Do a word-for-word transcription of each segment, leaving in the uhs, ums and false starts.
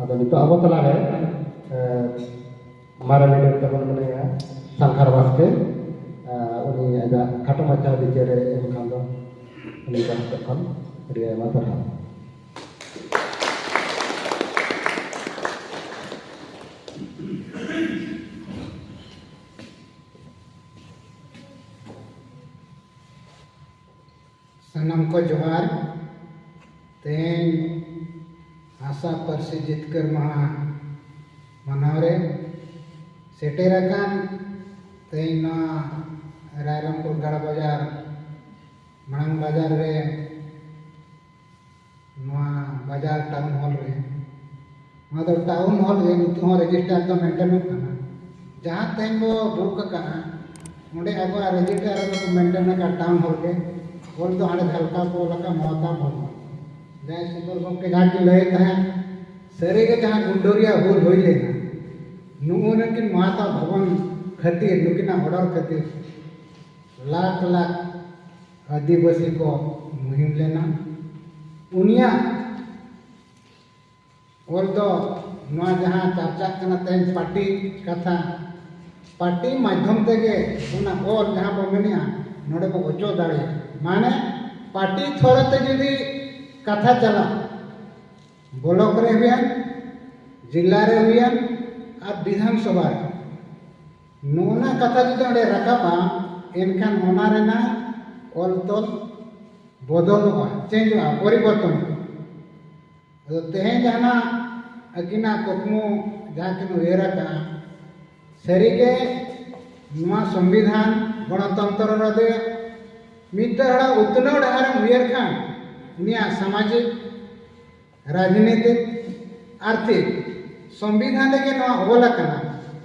ᱟᱫᱚ ᱱᱤᱛᱚᱜ ᱟᱵᱚ ᱛᱟᱞᱟᱨᱮ, ᱮ, ᱢᱟᱨᱟᱝ ᱞᱤᱰᱟᱨ ᱛᱟᱵᱚᱱ ᱢᱮᱱᱟᱭᱟ ᱥᱟᱝᱠᱷᱟᱨ ᱵᱟᱥᱠᱮ᱾ ᱮ, ᱩᱱᱤ ᱟᱡᱟᱜ ᱠᱷᱟᱴᱚ ᱢᱟᱪᱷᱟ ᱵᱤᱪᱟᱹᱨ ᱮ ᱮᱢ ᱠᱷᱟᱱ ᱫᱚ ᱩᱱᱤ ᱯᱟᱦᱴᱟ ᱥᱮᱫ ᱠᱷᱚᱱ ᱟᱹᱰᱤ ᱟᱭᱢᱟ ᱥᱟᱨᱦᱟᱣ᱾ ᱥᱟᱱᱟᱢ ᱠᱚ ᱡᱚᱦᱟᱨ᱾ ᱛᱮᱦᱮᱧ ᱦᱟᱥᱟ ᱯᱟᱹᱨᱥᱤ ᱡᱤᱛᱠᱟᱹᱨ ᱢᱟᱦᱟ ᱢᱟᱱᱟᱣ ᱨᱮ ᱥᱮᱴᱮᱨ ᱟᱠᱟᱱ ᱛᱮᱦᱮᱧ ᱱᱚᱣᱟ ᱨᱟᱭᱨᱚᱝᱯᱩᱨ ᱜᱟᱲ ᱵᱟᱡᱟᱨ ᱢᱟᱲᱟᱝ ᱵᱟᱡᱟᱨ ᱨᱮ, ᱱᱚᱣᱟ ᱵᱟᱡᱟᱨ ᱴᱟᱣᱩᱱ ᱦᱚᱞ ᱨᱮ, ᱱᱚᱣᱟ ᱫᱚ ᱴᱟᱣᱩᱱ ᱦᱚᱞ ᱜᱮ ᱱᱤᱛᱚᱜ ᱦᱚᱸ ᱨᱮᱡᱤᱥᱴᱟᱨ ᱫᱚ ᱢᱮᱱᱴᱮᱱᱚᱜ ᱠᱟᱱᱟ᱾ ᱡᱟᱦᱟᱸ ᱛᱮᱦᱮᱧ ᱵᱚ ᱵᱩᱠ ᱟᱠᱟᱫᱼᱟ, ᱚᱸᱰᱮ ᱟᱵᱚᱣᱟᱜ ᱨᱮᱡᱤᱥᱴᱟᱨ ᱨᱮᱫᱚ ᱠᱚ ᱢᱮᱱᱴᱮᱱ ᱟᱠᱟᱫ ᱴᱟᱣᱩᱱ ᱦᱚᱞ ᱜᱮ᱾ ᱚᱞ ᱫᱚ ᱦᱟᱸᱰᱮ ᱫᱷᱟᱞᱠᱟ ᱠᱚ ᱚᱞ ᱟᱠᱟᱫ ᱢᱚᱦᱚᱛᱟ ᱵᱷᱚᱵᱚᱱ᱾ ᱡᱟᱦᱟᱸᱭ ᱥᱩᱫᱚᱨ ᱜᱚᱢᱠᱮ ᱡᱟᱦᱟᱸ ᱠᱤᱱ ᱞᱟᱹᱭᱮᱫ ᱛᱟᱦᱮᱸᱫ, ᱥᱟᱹᱨᱤᱜᱮ ᱡᱟᱦᱟᱸ ᱜᱩᱱᱰᱳᱨᱤᱭᱟ ᱦᱩᱞ ᱦᱩᱭ ᱞᱮᱱᱟ, ᱱᱩᱜᱼᱩ ᱱᱩᱠᱤᱱ ᱢᱚᱦᱟᱛᱟ ᱵᱷᱚᱵᱚᱱ ᱠᱷᱟᱹᱛᱤᱨ, ᱱᱩᱠᱤᱱᱟᱜ ᱚᱰᱟᱨ ᱠᱷᱟᱹᱛᱤᱨ ᱞᱟᱠᱷ ᱞᱟᱠᱷ ᱟᱹᱫᱤᱵᱟᱹᱥᱤ ᱠᱚ ᱢᱩᱦᱤᱢ ᱞᱮᱱᱟ᱾ ᱩᱱᱤᱭᱟᱜ ᱚᱞ ᱫᱚ ᱱᱚᱣᱟ ᱡᱟᱦᱟᱸ ᱪᱟᱨᱪᱟᱜ ᱠᱟᱱᱟ ᱛᱮᱦᱮᱧ ᱯᱟᱴᱤ ᱠᱟᱛᱷᱟ, ᱯᱟᱴᱤ ᱢᱟᱫᱽᱫᱷᱚᱢ ᱛᱮᱜᱮ ᱚᱱᱟ ᱚᱞ ᱡᱟᱦᱟᱸ ᱵᱚ ᱢᱮᱱᱮᱜᱼᱟ, ᱱᱚᱰᱮ ᱵᱚ ᱚᱪᱚ ᱫᱟᱲᱮᱭᱟᱜᱼᱟ᱾ ᱢᱟᱱᱮ ᱯᱟᱴᱤ ᱛᱷᱚᱨᱚ ᱛᱮ ᱡᱩᱫᱤ ᱠᱟᱛᱷᱟ ᱪᱟᱞᱟᱜ, ᱵᱞᱚᱠ ᱨᱮ ᱦᱩᱭᱮᱱ, ᱡᱤᱞᱟ ᱨᱮ ᱦᱩᱭᱮᱱ, ᱟᱨ ᱵᱤᱫᱷᱟᱱ ᱥᱚᱵᱷᱟ ᱨᱮ, ᱱᱚᱜᱼᱚ ᱱᱟ ᱠᱟᱛᱷᱟ ᱡᱩᱫᱤ ᱚᱸᱰᱮ ᱨᱟᱠᱟᱵᱼᱟ, ᱮᱱᱠᱷᱟᱱ ᱚᱱᱟ ᱨᱮᱱᱟᱜ ᱚᱞ ᱛᱚᱞ ᱵᱚᱫᱚᱞᱚᱜᱼᱟ, ᱪᱮᱧᱡᱚᱜᱼᱟ, ᱯᱚᱨᱤᱵᱚᱨᱛᱚᱱᱚᱜᱼᱟ᱾ ᱟᱫᱚ ᱛᱮᱦᱮᱧ ᱡᱟᱦᱟᱱᱟᱜ ᱟᱹᱠᱤᱱᱟᱜ ᱠᱩᱠᱢᱩ ᱡᱟᱦᱟᱸ ᱠᱤᱱ ᱩᱭᱦᱟᱹᱨ ᱟᱠᱟᱫᱼᱟ, ᱥᱟᱹᱨᱤᱜᱮ ᱱᱚᱣᱟ ᱥᱚᱝᱵᱤᱫᱷᱟᱱ ᱜᱚᱱᱚᱛᱚᱱᱛᱨᱚ ᱨᱮ ᱢᱤᱫᱴᱟᱝ ᱦᱚᱲᱟᱜ ᱩᱛᱱᱟᱹᱣ ᱰᱟᱦᱟᱨᱮᱢ ᱩᱭᱦᱟᱹᱨ ᱠᱷᱟᱱ, ᱩᱱᱤᱭᱟᱜ ᱥᱟᱢᱟᱡᱤᱠ, ᱨᱟᱡᱽᱱᱤᱛᱤᱠ, ᱟᱨᱛᱷᱤᱠ ᱥᱚᱝᱵᱤᱫᱷᱟᱱ ᱨᱮᱜᱮ ᱱᱚᱣᱟ ᱚᱞ ᱟᱠᱟᱱᱟ᱾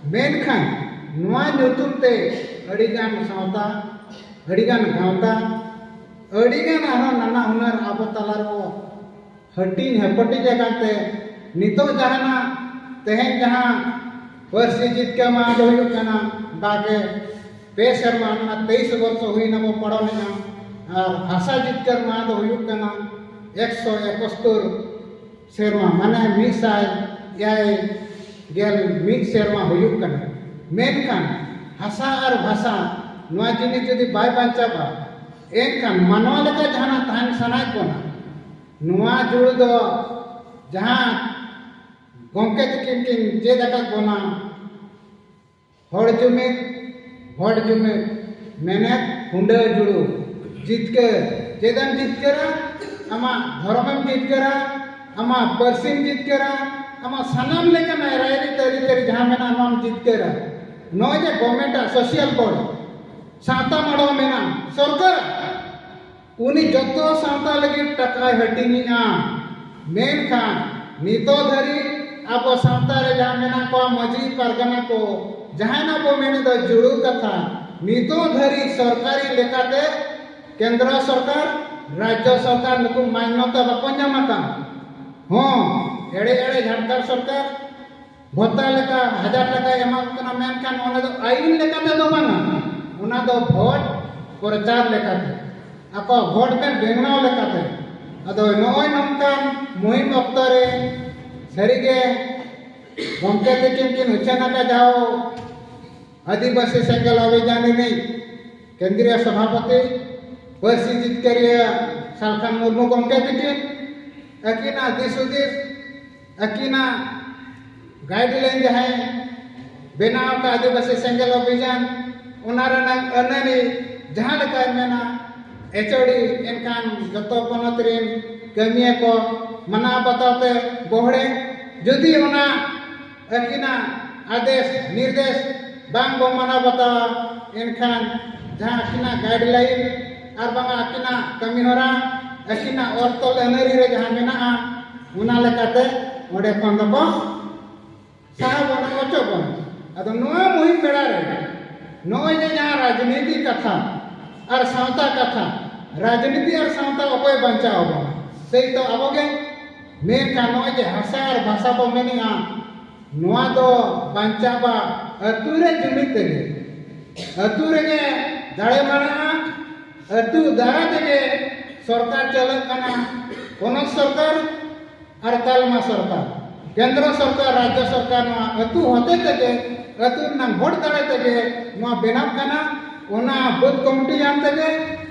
ᱢᱮᱱᱠᱷᱟᱱ ᱱᱚᱣᱟ ᱧᱩᱛᱩᱢ ᱛᱮ ᱟᱹᱰᱤᱜᱟᱱ ᱥᱟᱶᱛᱟ, ᱟᱹᱰᱤᱜᱟᱱ ᱜᱟᱶᱛᱟ, ᱟᱹᱰᱤᱜᱟᱱ ᱟᱨᱦᱚᱸ ᱱᱟᱱᱟ ᱦᱩᱱᱟᱹᱨ ᱟᱵᱚ ᱛᱟᱞᱟ ᱨᱮᱵᱚ ᱦᱟᱹᱴᱤᱧ ᱦᱟᱹᱯᱟᱹᱴᱤᱧ ᱟᱠᱟᱱ ᱛᱮ, ᱱᱤᱛᱚᱜ ᱡᱟᱦᱟᱱᱟᱜ ᱛᱮᱦᱮᱧ ᱡᱟᱦᱟᱸ ᱯᱟᱹᱨᱥᱤ ᱡᱤᱛᱠᱟᱹᱨ ᱢᱟᱦᱟ ᱫᱚ ᱦᱩᱭᱩᱜ ᱠᱟᱱᱟ ᱵᱟᱜᱮ ᱯᱮ ᱥᱮᱨᱢᱟ, ᱚᱱᱟ ᱛᱮᱭᱤᱥ ᱵᱚᱨᱥᱚ ᱦᱩᱭᱱᱟ ᱵᱚ ᱯᱟᱲᱚᱱᱮᱜᱼᱟ᱾ ᱟᱨ ᱵᱷᱟᱥᱟ ᱡᱤᱛᱠᱟᱹᱨ ᱢᱟᱦᱟ ᱫᱚ ᱦᱩᱭᱩᱜ ᱠᱟᱱᱟ ᱮᱠᱥᱚ ᱮᱠᱚᱥᱛᱳᱨ ᱥᱮᱨᱢᱟ, ᱢᱟᱱᱮ ᱢᱤᱫ ᱥᱟᱭ ᱮᱭᱟᱭ ᱜᱮᱞ ᱢᱤᱫ ᱥᱮᱨᱢᱟ ᱦᱩᱭᱩᱜ ᱠᱟᱱᱟ᱾ ᱢᱮᱱᱠᱷᱟᱱ ᱦᱟᱥᱟ ᱟᱨ ᱵᱷᱟᱥᱟ, ᱱᱚᱣᱟ ᱡᱤᱱᱤᱥ ᱡᱩᱫᱤ ᱵᱟᱭ ᱵᱟᱧᱪᱟᱣᱟ, ᱮᱱᱠᱷᱟᱱ ᱢᱟᱱᱣᱟ ᱞᱮᱠᱟ ᱡᱟᱦᱟᱱᱟᱜ ᱛᱟᱦᱮᱱ ᱥᱟᱱᱟᱭᱮᱫ ᱵᱚᱱᱟ, ᱱᱚᱣᱟ ᱡᱩᱲᱩ ᱫᱚ ᱡᱟᱦᱟᱸ ᱜᱚᱢᱠᱮ ᱛᱟᱹᱠᱤᱱ ᱠᱤᱱ ᱪᱮᱫ ᱟᱠᱟᱫ ᱵᱚᱱᱟ, ᱦᱚᱲ ᱡᱩᱢᱤᱫ, ᱦᱚᱲ ᱡᱩᱢᱤᱫ, ᱢᱮᱱᱮᱫ ᱦᱩᱰᱟᱹ ᱡᱩᱲᱩ, ᱡᱤᱛᱠᱟᱹᱨ᱾ ᱪᱮᱫ ᱮᱢ ᱡᱤᱛᱠᱟᱹᱨᱟ? ᱟᱢᱟᱜ ᱫᱷᱚᱨᱚᱢ ᱮᱢ ᱡᱤᱛᱠᱟᱹᱨᱟ, ᱟᱢᱟᱜ ᱯᱟᱹᱨᱥᱤᱢ ᱡᱤᱛᱠᱟᱹᱨᱟ, ᱟᱢᱟᱜ ᱥᱟᱱᱟᱢ ᱞᱮᱠᱟᱱᱟᱜ ᱨᱟᱭᱨᱤᱛ ᱟᱹᱨᱤᱪᱟᱹᱞᱤ ᱡᱟᱦᱟᱸ ᱢᱮᱱᱟᱜᱼᱟ, ᱱᱚᱣᱟᱢ ᱡᱤᱛᱠᱟᱹᱨᱟ᱾ ᱱᱚᱜᱼᱚᱭ ᱡᱮ ᱜᱚᱵᱷᱢᱮᱱᱴ ᱟᱜ ᱥᱳᱥᱤᱭᱟᱞ ᱵᱳᱨᱰ, ᱥᱟᱶᱛᱟ ᱢᱟᱰᱣᱟ ᱢᱮᱱᱟᱜᱼᱟ, ᱥᱚᱨᱠᱟᱨ ᱩᱱᱤ ᱡᱚᱛᱚ ᱥᱟᱶᱛᱟ ᱞᱟᱹᱜᱤᱫ ᱴᱟᱠᱟᱭ ᱦᱟᱹᱴᱤᱧᱮᱜᱼᱟ᱾ ᱢᱮᱱᱠᱷᱟᱱ ᱱᱤᱛᱚᱜ ᱫᱷᱟᱹᱨᱤᱡ ᱟᱵᱚ ᱥᱟᱶᱛᱟ ᱨᱮ ᱡᱟᱦᱟᱸ ᱢᱮᱱᱟᱜ ᱠᱚᱣᱟ ᱢᱟᱹᱡᱷᱤ ᱯᱟᱨᱜᱟᱱᱟ ᱠᱚ, ᱡᱟᱦᱟᱱᱟᱜ ᱵᱚ ᱢᱮᱱᱮᱫ ᱫᱚ ᱡᱩᱲᱩ ᱠᱟᱛᱷᱟ, ᱱᱤᱛᱚᱜ ᱫᱷᱟᱹᱨᱤᱡ ᱥᱚᱨᱠᱟᱨᱤ ᱞᱮᱠᱟᱛᱮ ᱠᱮᱱᱫᱨᱚ ᱥᱚᱨᱠᱟᱨ, ᱨᱟᱡᱽᱡᱚ ᱥᱚᱨᱠᱟᱨ ᱱᱩᱠᱩ ᱢᱟᱱᱱᱚᱛᱟ ᱵᱟᱠᱚ ᱧᱟᱢ ᱟᱠᱟᱫ᱾ ᱦᱚᱸ, ᱮᱲᱮ ᱮᱲᱮ ᱡᱷᱟᱲᱠᱷᱚᱸᱰ ᱥᱚᱨᱠᱟᱨ ᱵᱷᱚᱛᱟ ᱞᱮᱠᱟ ᱦᱟᱡᱟᱨ ᱴᱟᱠᱟᱭ ᱮᱢᱟ ᱠᱚ ᱠᱟᱱᱟ, ᱢᱮᱱᱠᱷᱟᱱ ᱚᱱᱟ ᱫᱚ ᱟᱹᱭᱤᱱ ᱞᱮᱠᱟᱛᱮ ᱫᱚ ᱵᱟᱝᱟ, ᱚᱱᱟ ᱫᱚ ᱵᱷᱳᱴ ᱯᱨᱚᱪᱟᱨ ᱞᱮᱠᱟᱛᱮ, ᱟᱠᱚᱣᱟᱜ ᱵᱷᱳᱴ ᱵᱮᱝᱠ ᱵᱮᱱᱟᱣ ᱞᱮᱠᱟᱛᱮ᱾ ᱟᱫᱚ ᱱᱚᱜᱼᱚᱭ ᱱᱚᱝᱠᱟᱱ ᱢᱩᱦᱤᱢ ᱚᱠᱛᱚ ᱨᱮ ᱥᱟᱹᱨᱤᱜᱮ ᱜᱚᱢᱠᱮ ᱛᱟᱹᱠᱤᱱ ᱠᱤᱱ ᱩᱪᱷᱟᱹᱱ ᱟᱠᱟᱫ ᱡᱟᱦᱟᱸ ᱟᱹᱫᱤᱵᱟᱹᱥᱤ ᱥᱮᱸᱜᱮᱞ ᱚᱵᱷᱤᱡᱟᱱ ᱨᱤᱱᱤᱡ ᱠᱮᱱᱫᱨᱤᱭᱚ ᱥᱚᱵᱷᱟᱯᱚᱛᱤ, ᱯᱟᱹᱨᱥᱤ ᱡᱤᱛᱠᱟᱹᱨᱤᱭᱟᱹ ᱥᱟᱞᱠᱷᱟᱱ ᱢᱩᱨᱢᱩ ᱜᱚᱢᱠᱮ ᱛᱟᱹᱠᱤᱱ, ᱟᱹᱠᱤᱱᱟᱜ ᱫᱤᱥ ᱦᱩᱫᱤᱥ, ᱟᱹᱠᱤᱱᱟᱜ ᱜᱟᱭᱤᱰᱞᱟᱭᱤᱱ ᱡᱟᱦᱟᱸᱭ ᱵᱮᱱᱟᱣ ᱟᱠᱟᱫ ᱟᱹᱫᱤᱵᱟᱹᱥᱤ ᱥᱮᱸᱜᱮᱞ ᱚᱵᱷᱤᱡᱟᱱ, ᱚᱱᱟ ᱨᱮᱱᱟᱜ ᱟᱹᱱᱟᱹᱨᱤ ᱡᱟᱦᱟᱸ ᱞᱮᱠᱟᱭ ᱢᱮᱱᱟ, ᱮᱪ ᱳ ᱰᱤ, ᱮᱱᱠᱷᱟᱱ ᱡᱚᱛᱚ ᱯᱚᱱᱚᱛ ᱨᱮᱱ ᱠᱟᱹᱢᱤᱭᱟᱹ ᱠᱚ ᱢᱟᱱᱟᱣ ᱵᱟᱛᱟᱣ ᱛᱮ ᱵᱚᱦᱲᱮ, ᱡᱩᱫᱤ ᱚᱱᱟ ᱟᱹᱠᱤᱱᱟᱜ ᱟᱫᱮᱥ ᱱᱤᱨᱫᱮᱥ ᱵᱟᱝ ᱵᱚᱱ ᱢᱟᱱᱟᱣ ᱵᱟᱛᱟᱣᱟ, ᱮᱱᱠᱷᱟᱱ ᱡᱟᱦᱟᱸ ᱟᱹᱠᱤᱱᱟᱜ ᱜᱟᱭᱤᱰᱞᱟᱭᱤᱱ ᱟᱨ ᱵᱟᱝᱟ ᱟᱹᱠᱤᱱᱟᱜ ᱠᱟᱹᱢᱤ ᱦᱚᱨᱟ, ᱟᱹᱠᱤᱱᱟᱜ ᱚᱞ ᱛᱚᱞ ᱟᱹᱱᱟᱹᱨᱤ ᱨᱮ ᱡᱟᱦᱟᱸ ᱢᱮᱱᱟᱜᱼᱟ, ᱚᱱᱟ ᱞᱮᱠᱟᱛᱮ ᱚᱸᱰᱮ ᱠᱷᱚᱱ ᱫᱚᱠᱚ ᱥᱟᱦᱟ ᱵᱚᱱᱟ, ᱚᱪᱚᱜ ᱵᱚᱱᱟ᱾ ᱟᱫᱚ ᱱᱚᱣᱟ ᱢᱩᱦᱤᱢ ᱵᱮᱲᱟ ᱨᱮ ᱱᱚᱜᱼᱚᱭ ᱡᱮ ᱡᱟᱦᱟᱸ ᱨᱟᱡᱽᱱᱤᱛᱤ ᱠᱟᱛᱷᱟ ᱟᱨ ᱥᱟᱶᱛᱟ ᱠᱟᱛᱷᱟ, ᱨᱟᱡᱽᱱᱤᱛᱤ ᱟᱨ ᱥᱟᱶᱛᱟ ᱚᱠᱚᱭ ᱵᱟᱧᱪᱟᱣ ᱟᱵᱚᱱᱟ? ᱥᱮᱭ ᱛᱚ ᱟᱵᱚ ᱜᱮ᱾ ᱢᱮᱱᱠᱷᱟᱱ ᱱᱚᱜᱼᱚᱭ ᱡᱮ ᱦᱟᱥᱟ ᱟᱨ ᱵᱷᱟᱥᱟ ᱵᱚ ᱢᱮᱱᱮᱜᱼᱟ, ᱱᱚᱣᱟ ᱫᱚ ᱵᱟᱧᱪᱟᱣᱟ ᱟᱹᱛᱩ ᱨᱮ ᱡᱩᱢᱤᱫ ᱛᱮᱜᱮ᱾ ᱟᱹᱛᱩ ᱨᱮᱜᱮ ᱫᱟᱲᱮ ᱢᱟᱨᱟᱜᱼᱟ, ᱟᱹᱛᱩ ᱫᱟᱨᱟ ᱛᱮᱜᱮ ᱥᱚᱨᱠᱟᱨ ᱪᱟᱞᱟᱜ ᱠᱟᱱᱟ, ᱯᱚᱱᱚᱛ ᱥᱚᱨᱠᱟᱨ ᱟᱨ ᱛᱟᱞᱢᱟ ᱥᱚᱨᱠᱟᱨ, ᱠᱮᱱᱫᱨᱚ ᱥᱚᱨᱠᱟᱨ, ᱨᱟᱡᱽᱡᱚ ᱥᱚᱨᱠᱟᱨ ᱱᱚᱣᱟ ᱟᱹᱛᱩ ᱦᱚᱛᱮ ᱛᱮᱜᱮ, ᱟᱹᱛᱩ ᱨᱮᱱᱟᱜ ᱵᱷᱳᱴ ᱫᱟᱲᱮ ᱛᱮᱜᱮ ᱱᱚᱣᱟ ᱵᱮᱱᱟᱜ ᱠᱟᱱᱟ᱾ ᱚᱱᱟ ᱵᱩᱛᱷ ᱠᱚᱢᱤᱴᱤ ᱧᱟᱢ ᱛᱮᱜᱮ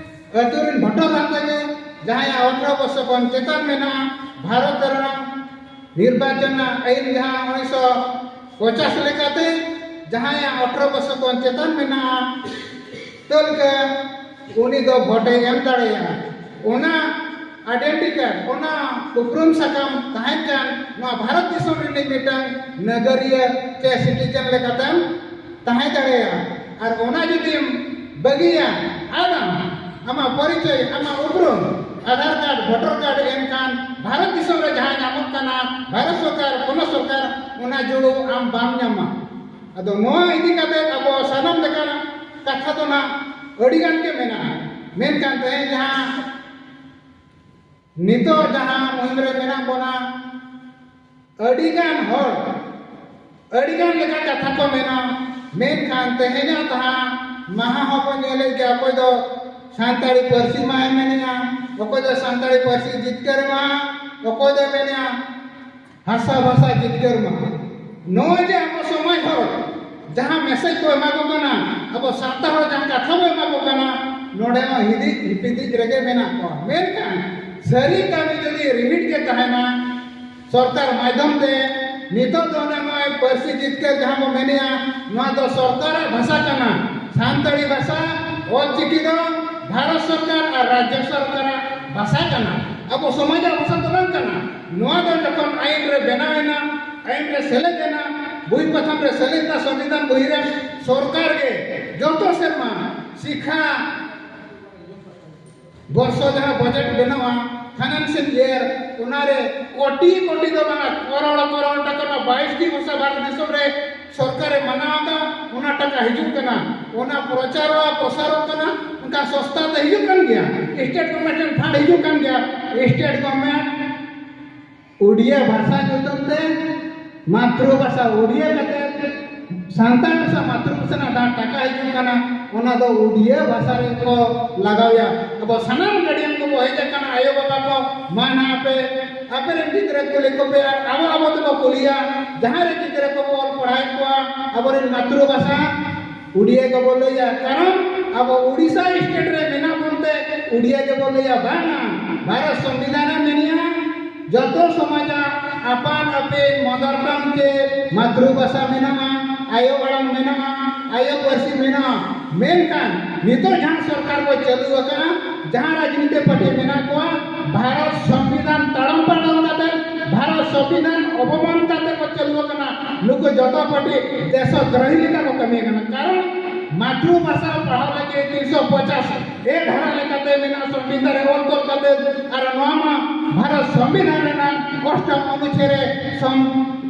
ᱟᱹᱛᱩ ᱨᱮᱱ ᱵᱷᱳᱴᱟᱨ ᱟᱛᱮ ᱜᱮ ᱡᱟᱦᱟᱸᱭᱟᱜ ᱟᱴᱷᱨᱚ ᱵᱚᱨᱥᱚ ᱠᱷᱚᱱ ᱪᱮᱛᱟᱱ ᱢᱮᱱᱟᱜᱼᱟ, ᱵᱷᱟᱨᱚᱛ ᱨᱮᱱᱟᱜ ᱱᱤᱨᱵᱟᱪᱚᱱ ᱟᱹᱭᱤᱱ ᱡᱟᱦᱟᱸ ᱩᱱᱤᱥᱥᱚ ᱯᱚᱪᱟᱥ ᱞᱮᱠᱟᱛᱮ ᱡᱟᱦᱟᱸᱭᱟᱜ ᱟᱴᱷᱨᱚ ᱵᱚᱨᱥᱚ ᱠᱷᱚᱱ ᱪᱮᱛᱟᱱ ᱢᱮᱱᱟᱜᱼᱟ, ᱛᱟᱹᱞᱠᱟᱹ, ᱩᱱᱤ ᱫᱚ ᱵᱷᱳᱴᱮ ᱮᱢ ᱫᱟᱲᱮᱭᱟᱜᱼᱟ᱾ ᱚᱱᱟ ᱟᱭᱰᱮᱱᱴᱤ ᱠᱟᱨᱰ, ᱚᱱᱟ ᱩᱯᱨᱩᱢ ᱥᱟᱠᱟᱢ ᱛᱟᱦᱮᱸ ᱠᱷᱟᱱ ᱱᱚᱣᱟ ᱵᱷᱟᱨᱚᱛ ᱫᱤᱥᱚᱢ ᱨᱤᱱᱤᱡ ᱢᱤᱫᱴᱟᱝ ᱱᱟᱜᱟᱨᱤᱭᱟᱹ ᱪᱮ ᱥᱤᱴᱤᱡᱮᱱ ᱞᱮᱠᱟᱛᱮᱢ ᱛᱟᱦᱮᱸ ᱫᱟᱲᱮᱭᱟᱜᱼᱟ᱾ ᱟᱨ ᱚᱱᱟ ᱡᱩᱫᱤᱢ ᱵᱟᱹᱜᱤᱭᱟ, ᱟᱫᱟᱢ, ᱟᱢᱟᱜ ᱯᱚᱨᱤᱪᱚᱭ, ᱟᱢᱟᱜ ᱩᱯᱨᱩᱢ, ᱟᱫᱷᱟᱨ ᱠᱟᱨᱰ, ᱵᱷᱳᱴᱟᱨ ᱠᱟᱨᱰ, ᱮᱱᱠᱷᱟᱱ ᱵᱷᱟᱨᱚᱛ ᱫᱤᱥᱚᱢ ᱨᱮ ᱡᱟᱦᱟᱸ ᱧᱟᱢᱚᱜ ᱠᱟᱱᱟ, ᱵᱷᱟᱨᱚᱛ ᱥᱚᱨᱠᱟᱨ, ᱯᱚᱱᱚᱛ ᱥᱚᱨᱠᱟᱨ, ᱚᱱᱟ ᱡᱩᱲᱩ ᱟᱢ ᱵᱟᱢ ᱧᱟᱢᱟ᱾ ᱟᱫᱚ ᱱᱚᱣᱟ ᱤᱫᱤ ᱠᱟᱛᱮ ᱟᱵᱚ ᱥᱟᱱᱟᱢ ᱞᱮᱠᱟᱱᱟᱜ ᱠᱟᱛᱷᱟ ᱫᱚ ᱱᱟᱜ ᱟᱹᱰᱤ ᱜᱟᱱ ᱜᱮ ᱢᱮᱱᱟᱜᱼᱟ, ᱢᱮᱱᱠᱷᱟᱱ ᱛᱮᱦᱮᱧ ᱡᱟᱦᱟᱸ ᱱᱤᱛᱚᱜ ᱡᱟᱦᱟᱸ ᱢᱩᱦᱤᱢ ᱨᱮ ᱢᱮᱱᱟᱜ ᱵᱚᱱᱟ, ᱟᱹᱰᱤ ᱜᱟᱱ ᱦᱚᱲ ᱟᱹᱰᱤ ᱜᱟᱱ ᱞᱮᱠᱟ ᱠᱟᱛᱷᱟ ᱠᱚ ᱢᱮᱱᱟ, ᱢᱮᱱᱠᱷᱟᱱ ᱛᱮᱦᱮᱧᱟᱜ ᱡᱟᱦᱟᱸ ᱢᱟᱦᱟ ᱦᱚᱸᱵᱚᱱ ᱧᱮᱞᱮᱫ ᱜᱮᱭᱟ, ᱚᱠᱚᱭ ᱫᱚ ᱥᱟᱱᱛᱟᱲᱤ ᱯᱟᱹᱨᱥᱤ ᱢᱟᱦᱟᱭ ᱢᱮᱱᱮᱜᱼᱟ, ᱚᱠᱚᱭ ᱫᱚ ᱥᱟᱱᱛᱟᱲᱤ ᱯᱟᱹᱨᱥᱤ ᱡᱤᱛᱠᱟᱹᱨ ᱢᱟᱦᱟ, ᱚᱠᱚᱭ ᱫᱚ ᱢᱮᱱᱮᱜᱼᱟ ᱦᱟᱥᱟ ᱵᱷᱟᱥᱟ ᱡᱤᱛᱠᱟᱹᱨ ᱢᱟᱦᱟ᱾ ᱱᱚᱜᱼᱚᱭ ᱡᱮ ᱟᱵᱚ ᱥᱚᱢᱟᱡᱽ ᱦᱚᱲ ᱡᱟᱦᱟᱸ ᱢᱮᱥᱮᱡᱽ ᱠᱚ ᱮᱢᱟ ᱠᱚ ᱠᱟᱱᱟ, ᱟᱵᱚ ᱥᱟᱱᱛᱟᱲ ᱦᱚᱲ ᱡᱟᱦᱟᱸ ᱠᱟᱛᱷᱟ ᱵᱚ ᱮᱢᱟ ᱠᱚ ᱠᱟᱱᱟ, ᱱᱚᱰᱮ ᱦᱚᱸ ᱦᱤᱫᱤᱡ ᱦᱤᱯᱤᱫᱤᱡ ᱨᱮᱜᱮ ᱢᱮᱱᱟᱜ ᱠᱚᱣᱟ᱾ ᱢᱮᱱᱠᱷᱟᱱ ᱥᱟᱹᱨᱤ ᱠᱟᱹᱢᱤ ᱡᱩᱫᱤ ᱨᱤᱦᱤᱴ ᱜᱮ ᱛᱟᱦᱮᱱᱟ, ᱥᱚᱨᱠᱟᱨ ᱢᱟᱫᱽᱫᱷᱚᱢ ᱛᱮ ᱱᱤᱛᱚᱜ ᱫᱚ ᱚᱱᱟ ᱱᱚᱜᱼᱚᱭ ᱯᱟᱹᱨᱥᱤ ᱡᱤᱛᱠᱟᱹᱨ ᱡᱟᱦᱟᱸ ᱵᱚ ᱢᱮᱱᱮᱜᱼᱟ, ᱱᱚᱣᱟ ᱫᱚ ᱥᱚᱨᱠᱟᱨᱟᱜ ᱵᱷᱟᱥᱟ ᱠᱟᱱᱟ᱾ ᱥᱟᱱᱛᱟᱲᱤ ᱵᱷᱟᱥᱟ, ᱚᱞᱪᱤᱠᱤ ᱫᱚ ᱵᱷᱟᱨᱚᱛ ᱥᱚᱨᱠᱟᱨ ᱟᱨ ᱨᱟᱡᱽᱡᱚ ᱥᱚᱨᱠᱟᱨᱟᱜ ᱵᱷᱟᱥᱟ ᱠᱟᱱᱟ, ᱟᱵᱚ ᱥᱚᱢᱟᱡᱟᱜ ᱵᱷᱟᱥᱟ ᱫᱚ ᱵᱟᱝ ᱠᱟᱱᱟ᱾ ᱱᱚᱣᱟ ᱫᱚ ᱡᱚᱠᱷᱚᱱ ᱟᱭᱤᱱ ᱨᱮ ᱵᱮᱱᱟᱣ ᱮᱱᱟ, ᱟᱭᱤᱱ ᱨᱮ ᱥᱮᱞᱮᱫ ᱮᱱᱟ, ᱵᱳᱭ ᱯᱟᱛᱷᱟᱢ ᱨᱮ ᱥᱮᱞᱮᱫ ᱮᱱᱟ, ᱥᱚᱝᱵᱤᱫᱷᱟᱱ ᱵᱳᱭ ᱨᱮ, ᱥᱚᱨᱠᱟᱨ ᱜᱮ ᱡᱚᱛᱚ ᱥᱮᱨᱢᱟ ᱥᱤᱠᱷᱟ ᱵᱚᱨᱥᱚ ᱡᱟᱦᱟᱸ ᱵᱟᱡᱮᱴ ᱵᱮᱱᱟᱣᱟ, ᱯᱷᱟᱭᱱᱟᱱᱥᱤᱭᱟᱞ ᱤᱭᱟᱨ, ᱚᱱᱟᱨᱮ ᱠᱳᱴᱤ ᱠᱳᱴᱤ ᱫᱚ ᱵᱟᱝᱟ, ᱠᱚᱨᱚᱲ ᱠᱚᱨᱚᱲ ᱴᱟᱠᱟ, ᱚᱱᱟ ᱵᱟᱭᱤᱥ ᱴᱤ ᱵᱷᱟᱥᱟ ᱵᱷᱟᱨᱚᱛ ᱫᱤᱥᱚᱢ ᱨᱮ ᱥᱚᱨᱠᱟᱨᱮ ᱢᱟᱱᱟᱣ ᱟᱠᱟᱫ, ᱚᱱᱟ ᱴᱟᱠᱟ ᱦᱤᱡᱩᱜ ᱠᱟᱱᱟ, ᱚᱱᱟ ᱯᱨᱚᱪᱟᱨᱚᱜᱼᱟ, ᱯᱨᱚᱥᱟᱨᱚᱜ ᱠᱟᱱᱟ, ᱚᱱᱠᱟ ᱥᱚᱥᱛᱟ ᱛᱮ ᱦᱤᱡᱩᱜ ᱠᱟᱱ ᱜᱮᱭᱟ, ᱥᱴᱮᱴ ᱜᱚᱵᱷᱢᱮᱱᱴ ᱴᱷᱮᱱ ᱯᱷᱟᱱᱰ ᱦᱤᱡᱩᱜ ᱠᱟᱱ ᱜᱮᱭᱟ, ᱥᱴᱮᱴ ᱜᱚᱵᱷᱢᱮᱱᱴ ᱩᱲᱤᱭᱟ ᱵᱷᱟᱥᱟ ᱧᱩᱛᱩᱢ ᱛᱮ, ᱢᱟᱛᱨᱚ ᱵᱷᱟᱥᱟ ᱩᱲᱤᱭᱟ ᱠᱟᱛᱮ, ᱥᱟᱱᱛᱟᱲ ᱵᱷᱟᱥᱟ ᱢᱟᱛᱨᱚ ᱵᱷᱟᱥᱟ ᱨᱮᱱᱟᱜ ᱡᱟᱦᱟᱸ ᱴᱟᱠᱟ ᱦᱤᱡᱩᱜ ᱠᱟᱱᱟ, ᱚᱱᱟ ᱫᱚ ᱩᱰᱤᱭᱟᱹ ᱵᱷᱟᱥᱟ ᱨᱮᱠᱚ ᱞᱟᱜᱟᱣᱭᱟ᱾ ᱟᱵᱚ ᱥᱟᱱᱟᱢ ᱜᱟᱹᱰᱤᱭᱟᱱ ᱠᱚᱵᱚ ᱦᱮᱡ ᱟᱠᱟᱱᱟ, ᱟᱭᱳ ᱵᱟᱵᱟ ᱠᱚ ᱢᱟᱱ ᱟᱯᱮ, ᱟᱯᱮᱨᱮᱱ ᱜᱤᱫᱽᱨᱟᱹ ᱠᱩᱞᱤ ᱠᱚᱯᱮ, ᱟᱨ ᱟᱵᱚ ᱟᱵᱚ ᱛᱮᱵᱚ ᱠᱩᱞᱤᱭᱟ, ᱡᱟᱦᱟᱸ ᱨᱮ ᱜᱤᱫᱽᱨᱟᱹ ᱠᱚᱵᱚ ᱚᱞ ᱯᱟᱲᱦᱟᱣᱮᱫ ᱠᱚᱣᱟ, ᱟᱵᱚᱨᱮᱱ ᱢᱟᱛᱨᱩ ᱵᱷᱟᱥᱟ ᱩᱰᱤᱭᱟ ᱜᱮᱵᱚ ᱞᱟᱹᱭᱟ, ᱠᱟᱨᱚᱱ ᱟᱵᱚ ᱩᱰᱤᱥᱟ ᱥᱴᱮᱴ ᱨᱮ ᱢᱮᱱᱟᱜ ᱵᱚᱱᱛᱮ ᱩᱰᱤᱭᱟ ᱜᱮᱵᱚ ᱞᱟᱹᱭᱟ, ᱵᱟᱝᱟ᱾ ᱵᱷᱟᱨᱚᱛ ᱥᱚᱝᱵᱤᱫᱷᱟᱱ ᱨᱮ ᱢᱮᱱᱟᱜᱼᱟ, ᱡᱚᱛᱚ ᱥᱚᱢᱟᱡᱟᱜ ᱟᱯᱟᱱ ᱟᱹᱯᱤᱱ ᱢᱟᱫᱟᱨ ᱴᱟᱝ ᱪᱮ ᱢᱟᱛᱨᱩ ᱵᱷᱟᱥᱟ ᱢᱮᱱᱟᱜᱼᱟ, ᱟᱭᱳ ᱟᱲᱟᱝ ᱢᱮᱱᱟᱜᱼᱟ, ᱟᱭᱳ ᱯᱟᱹᱨᱥᱤ ᱢᱮᱱᱟᱜᱼᱟ᱾ ᱢᱮᱱᱠᱷᱟᱱ ᱱᱤᱛᱚᱜ ᱡᱟᱦᱟᱸ ᱥᱚᱨᱠᱟᱨ ᱠᱚ ᱪᱟᱹᱞᱩ ᱟᱠᱟᱫᱼᱟ, ᱡᱟᱦᱟᱸ ᱨᱟᱡᱽᱱᱤᱛᱤ ᱯᱟᱨᱴᱤ ᱢᱮᱱᱟᱜ ᱠᱚᱣᱟ, ᱵᱷᱟᱨᱚᱛ ᱥᱚᱝᱵᱤᱫᱷᱟᱱ ᱛᱟᱲᱟᱢ ᱯᱟᱲᱟᱣ ᱠᱟᱛᱮ, ᱵᱷᱟᱨᱚᱛ ᱥᱚᱝᱵᱤᱫᱷᱟᱱ ᱚᱯᱚᱢᱟᱱ ᱠᱟᱛᱮ ᱠᱚ ᱪᱟᱹᱞᱩ ᱟᱠᱟᱱᱟ᱾ ᱱᱩᱠᱩ ᱡᱚᱛᱚ ᱯᱟᱨᱴᱤ ᱫᱮᱥᱚᱫᱨᱳᱦᱤ ᱞᱮᱠᱟ ᱠᱚ ᱠᱟᱹᱢᱤ ᱠᱟᱱᱟ᱾ ᱠᱟᱨᱚᱱ ᱢᱟᱛᱨᱩ ᱵᱷᱟᱥᱟ ᱯᱟᱲᱦᱟᱣ ᱞᱟᱹᱜᱤᱫ ᱛᱤᱱᱥᱚ ᱯᱚᱪᱟᱥ ᱮ ᱫᱷᱟᱨᱟ ᱞᱮᱠᱟᱛᱮ ᱢᱮᱱᱟᱜᱼᱟ, ᱥᱚᱝᱵᱤᱫᱷᱟᱱ ᱨᱮ ᱚᱞ ᱛᱚᱞ ᱠᱟᱛᱮ, ᱟᱨ ᱱᱚᱣᱟ ᱢᱟ ᱵᱷᱟᱨᱚᱛ ᱥᱚᱝᱵᱤᱫᱷᱟᱱ ᱨᱮᱱᱟᱜ ᱚᱥᱴᱚᱢ ᱚᱱᱩᱪᱷᱮᱫ ᱨᱮ ᱥᱚᱝ-,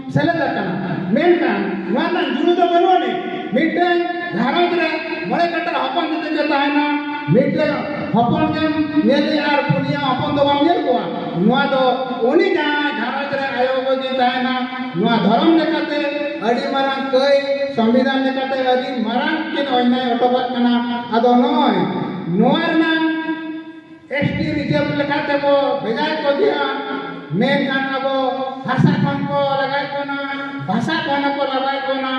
ᱥᱮᱞᱮᱫ ᱟᱠᱟᱱᱟ᱾ ᱢᱮᱱᱠᱷᱟᱱ ᱱᱚᱣᱟ ᱨᱮᱱᱟᱜ ᱡᱩᱲᱩ ᱫᱚ ᱵᱟᱹᱱᱩᱜ ᱟᱹᱱᱤᱡ᱾ ᱢᱤᱫᱴᱟᱝ ᱜᱷᱟᱨᱚᱸᱡᱽ ᱨᱮ ᱢᱚᱬᱮ ᱠᱟᱴᱟ ᱦᱚᱯᱚᱱ ᱡᱩᱫᱤ ᱠᱚ ᱛᱟᱦᱮᱱᱟ, ᱢᱤᱫᱴᱟᱝ ᱦᱚᱯᱚᱱ ᱜᱮᱢ ᱧᱮᱞᱮᱭᱟ ᱟᱨ ᱯᱩᱱᱭᱟ ᱦᱚᱯᱚᱱ ᱫᱚ ᱵᱟᱢ ᱧᱮᱞ ᱠᱚᱣᱟ᱾ ᱱᱚᱣᱟ ᱫᱚ ᱩᱱᱤ ᱡᱟᱦᱟᱸ ᱜᱷᱟᱨᱚᱸᱡᱽ ᱨᱮ ᱟᱭᱳ ᱵᱟᱵᱟ ᱠᱤᱱ ᱛᱟᱦᱮᱱᱟ, ᱱᱚᱣᱟ ᱫᱷᱚᱨᱚᱢ ᱞᱮᱠᱟᱛᱮ ᱟᱹᱰᱤ ᱢᱟᱨᱟᱝ ᱠᱟᱹᱭ, ᱥᱚᱝᱵᱤᱫᱷᱟᱱ ᱞᱮᱠᱟᱛᱮ ᱟᱹᱰᱤ ᱢᱟᱨᱟᱝ ᱠᱤᱱ ᱚᱱᱱᱟᱭ ᱦᱚᱴᱚ ᱠᱟᱜ ᱠᱟᱱᱟ᱾ ᱟᱫᱚ ᱱᱚᱜᱼᱚᱭ ᱱᱚᱣᱟ ᱨᱮᱱᱟᱜ ᱮᱥ ᱴᱤ ᱨᱤᱡᱟᱨᱵᱷ ᱞᱮᱠᱟᱛᱮ ᱵᱚ ᱵᱷᱮᱡᱟᱭᱮᱫ ᱠᱚ ᱜᱮᱭᱟ, ᱢᱮᱱᱠᱷᱟᱱ ᱟᱵᱚ ᱵᱷᱟᱥᱟ ᱠᱷᱚᱱ ᱠᱚ ᱞᱟᱜᱟᱭᱮᱫ ᱵᱚᱱᱟ, ᱵᱷᱟᱥᱟ ᱠᱷᱚᱱ ᱦᱚᱸᱠᱚ ᱞᱟᱜᱟᱭᱮᱫ ᱵᱚᱱᱟ,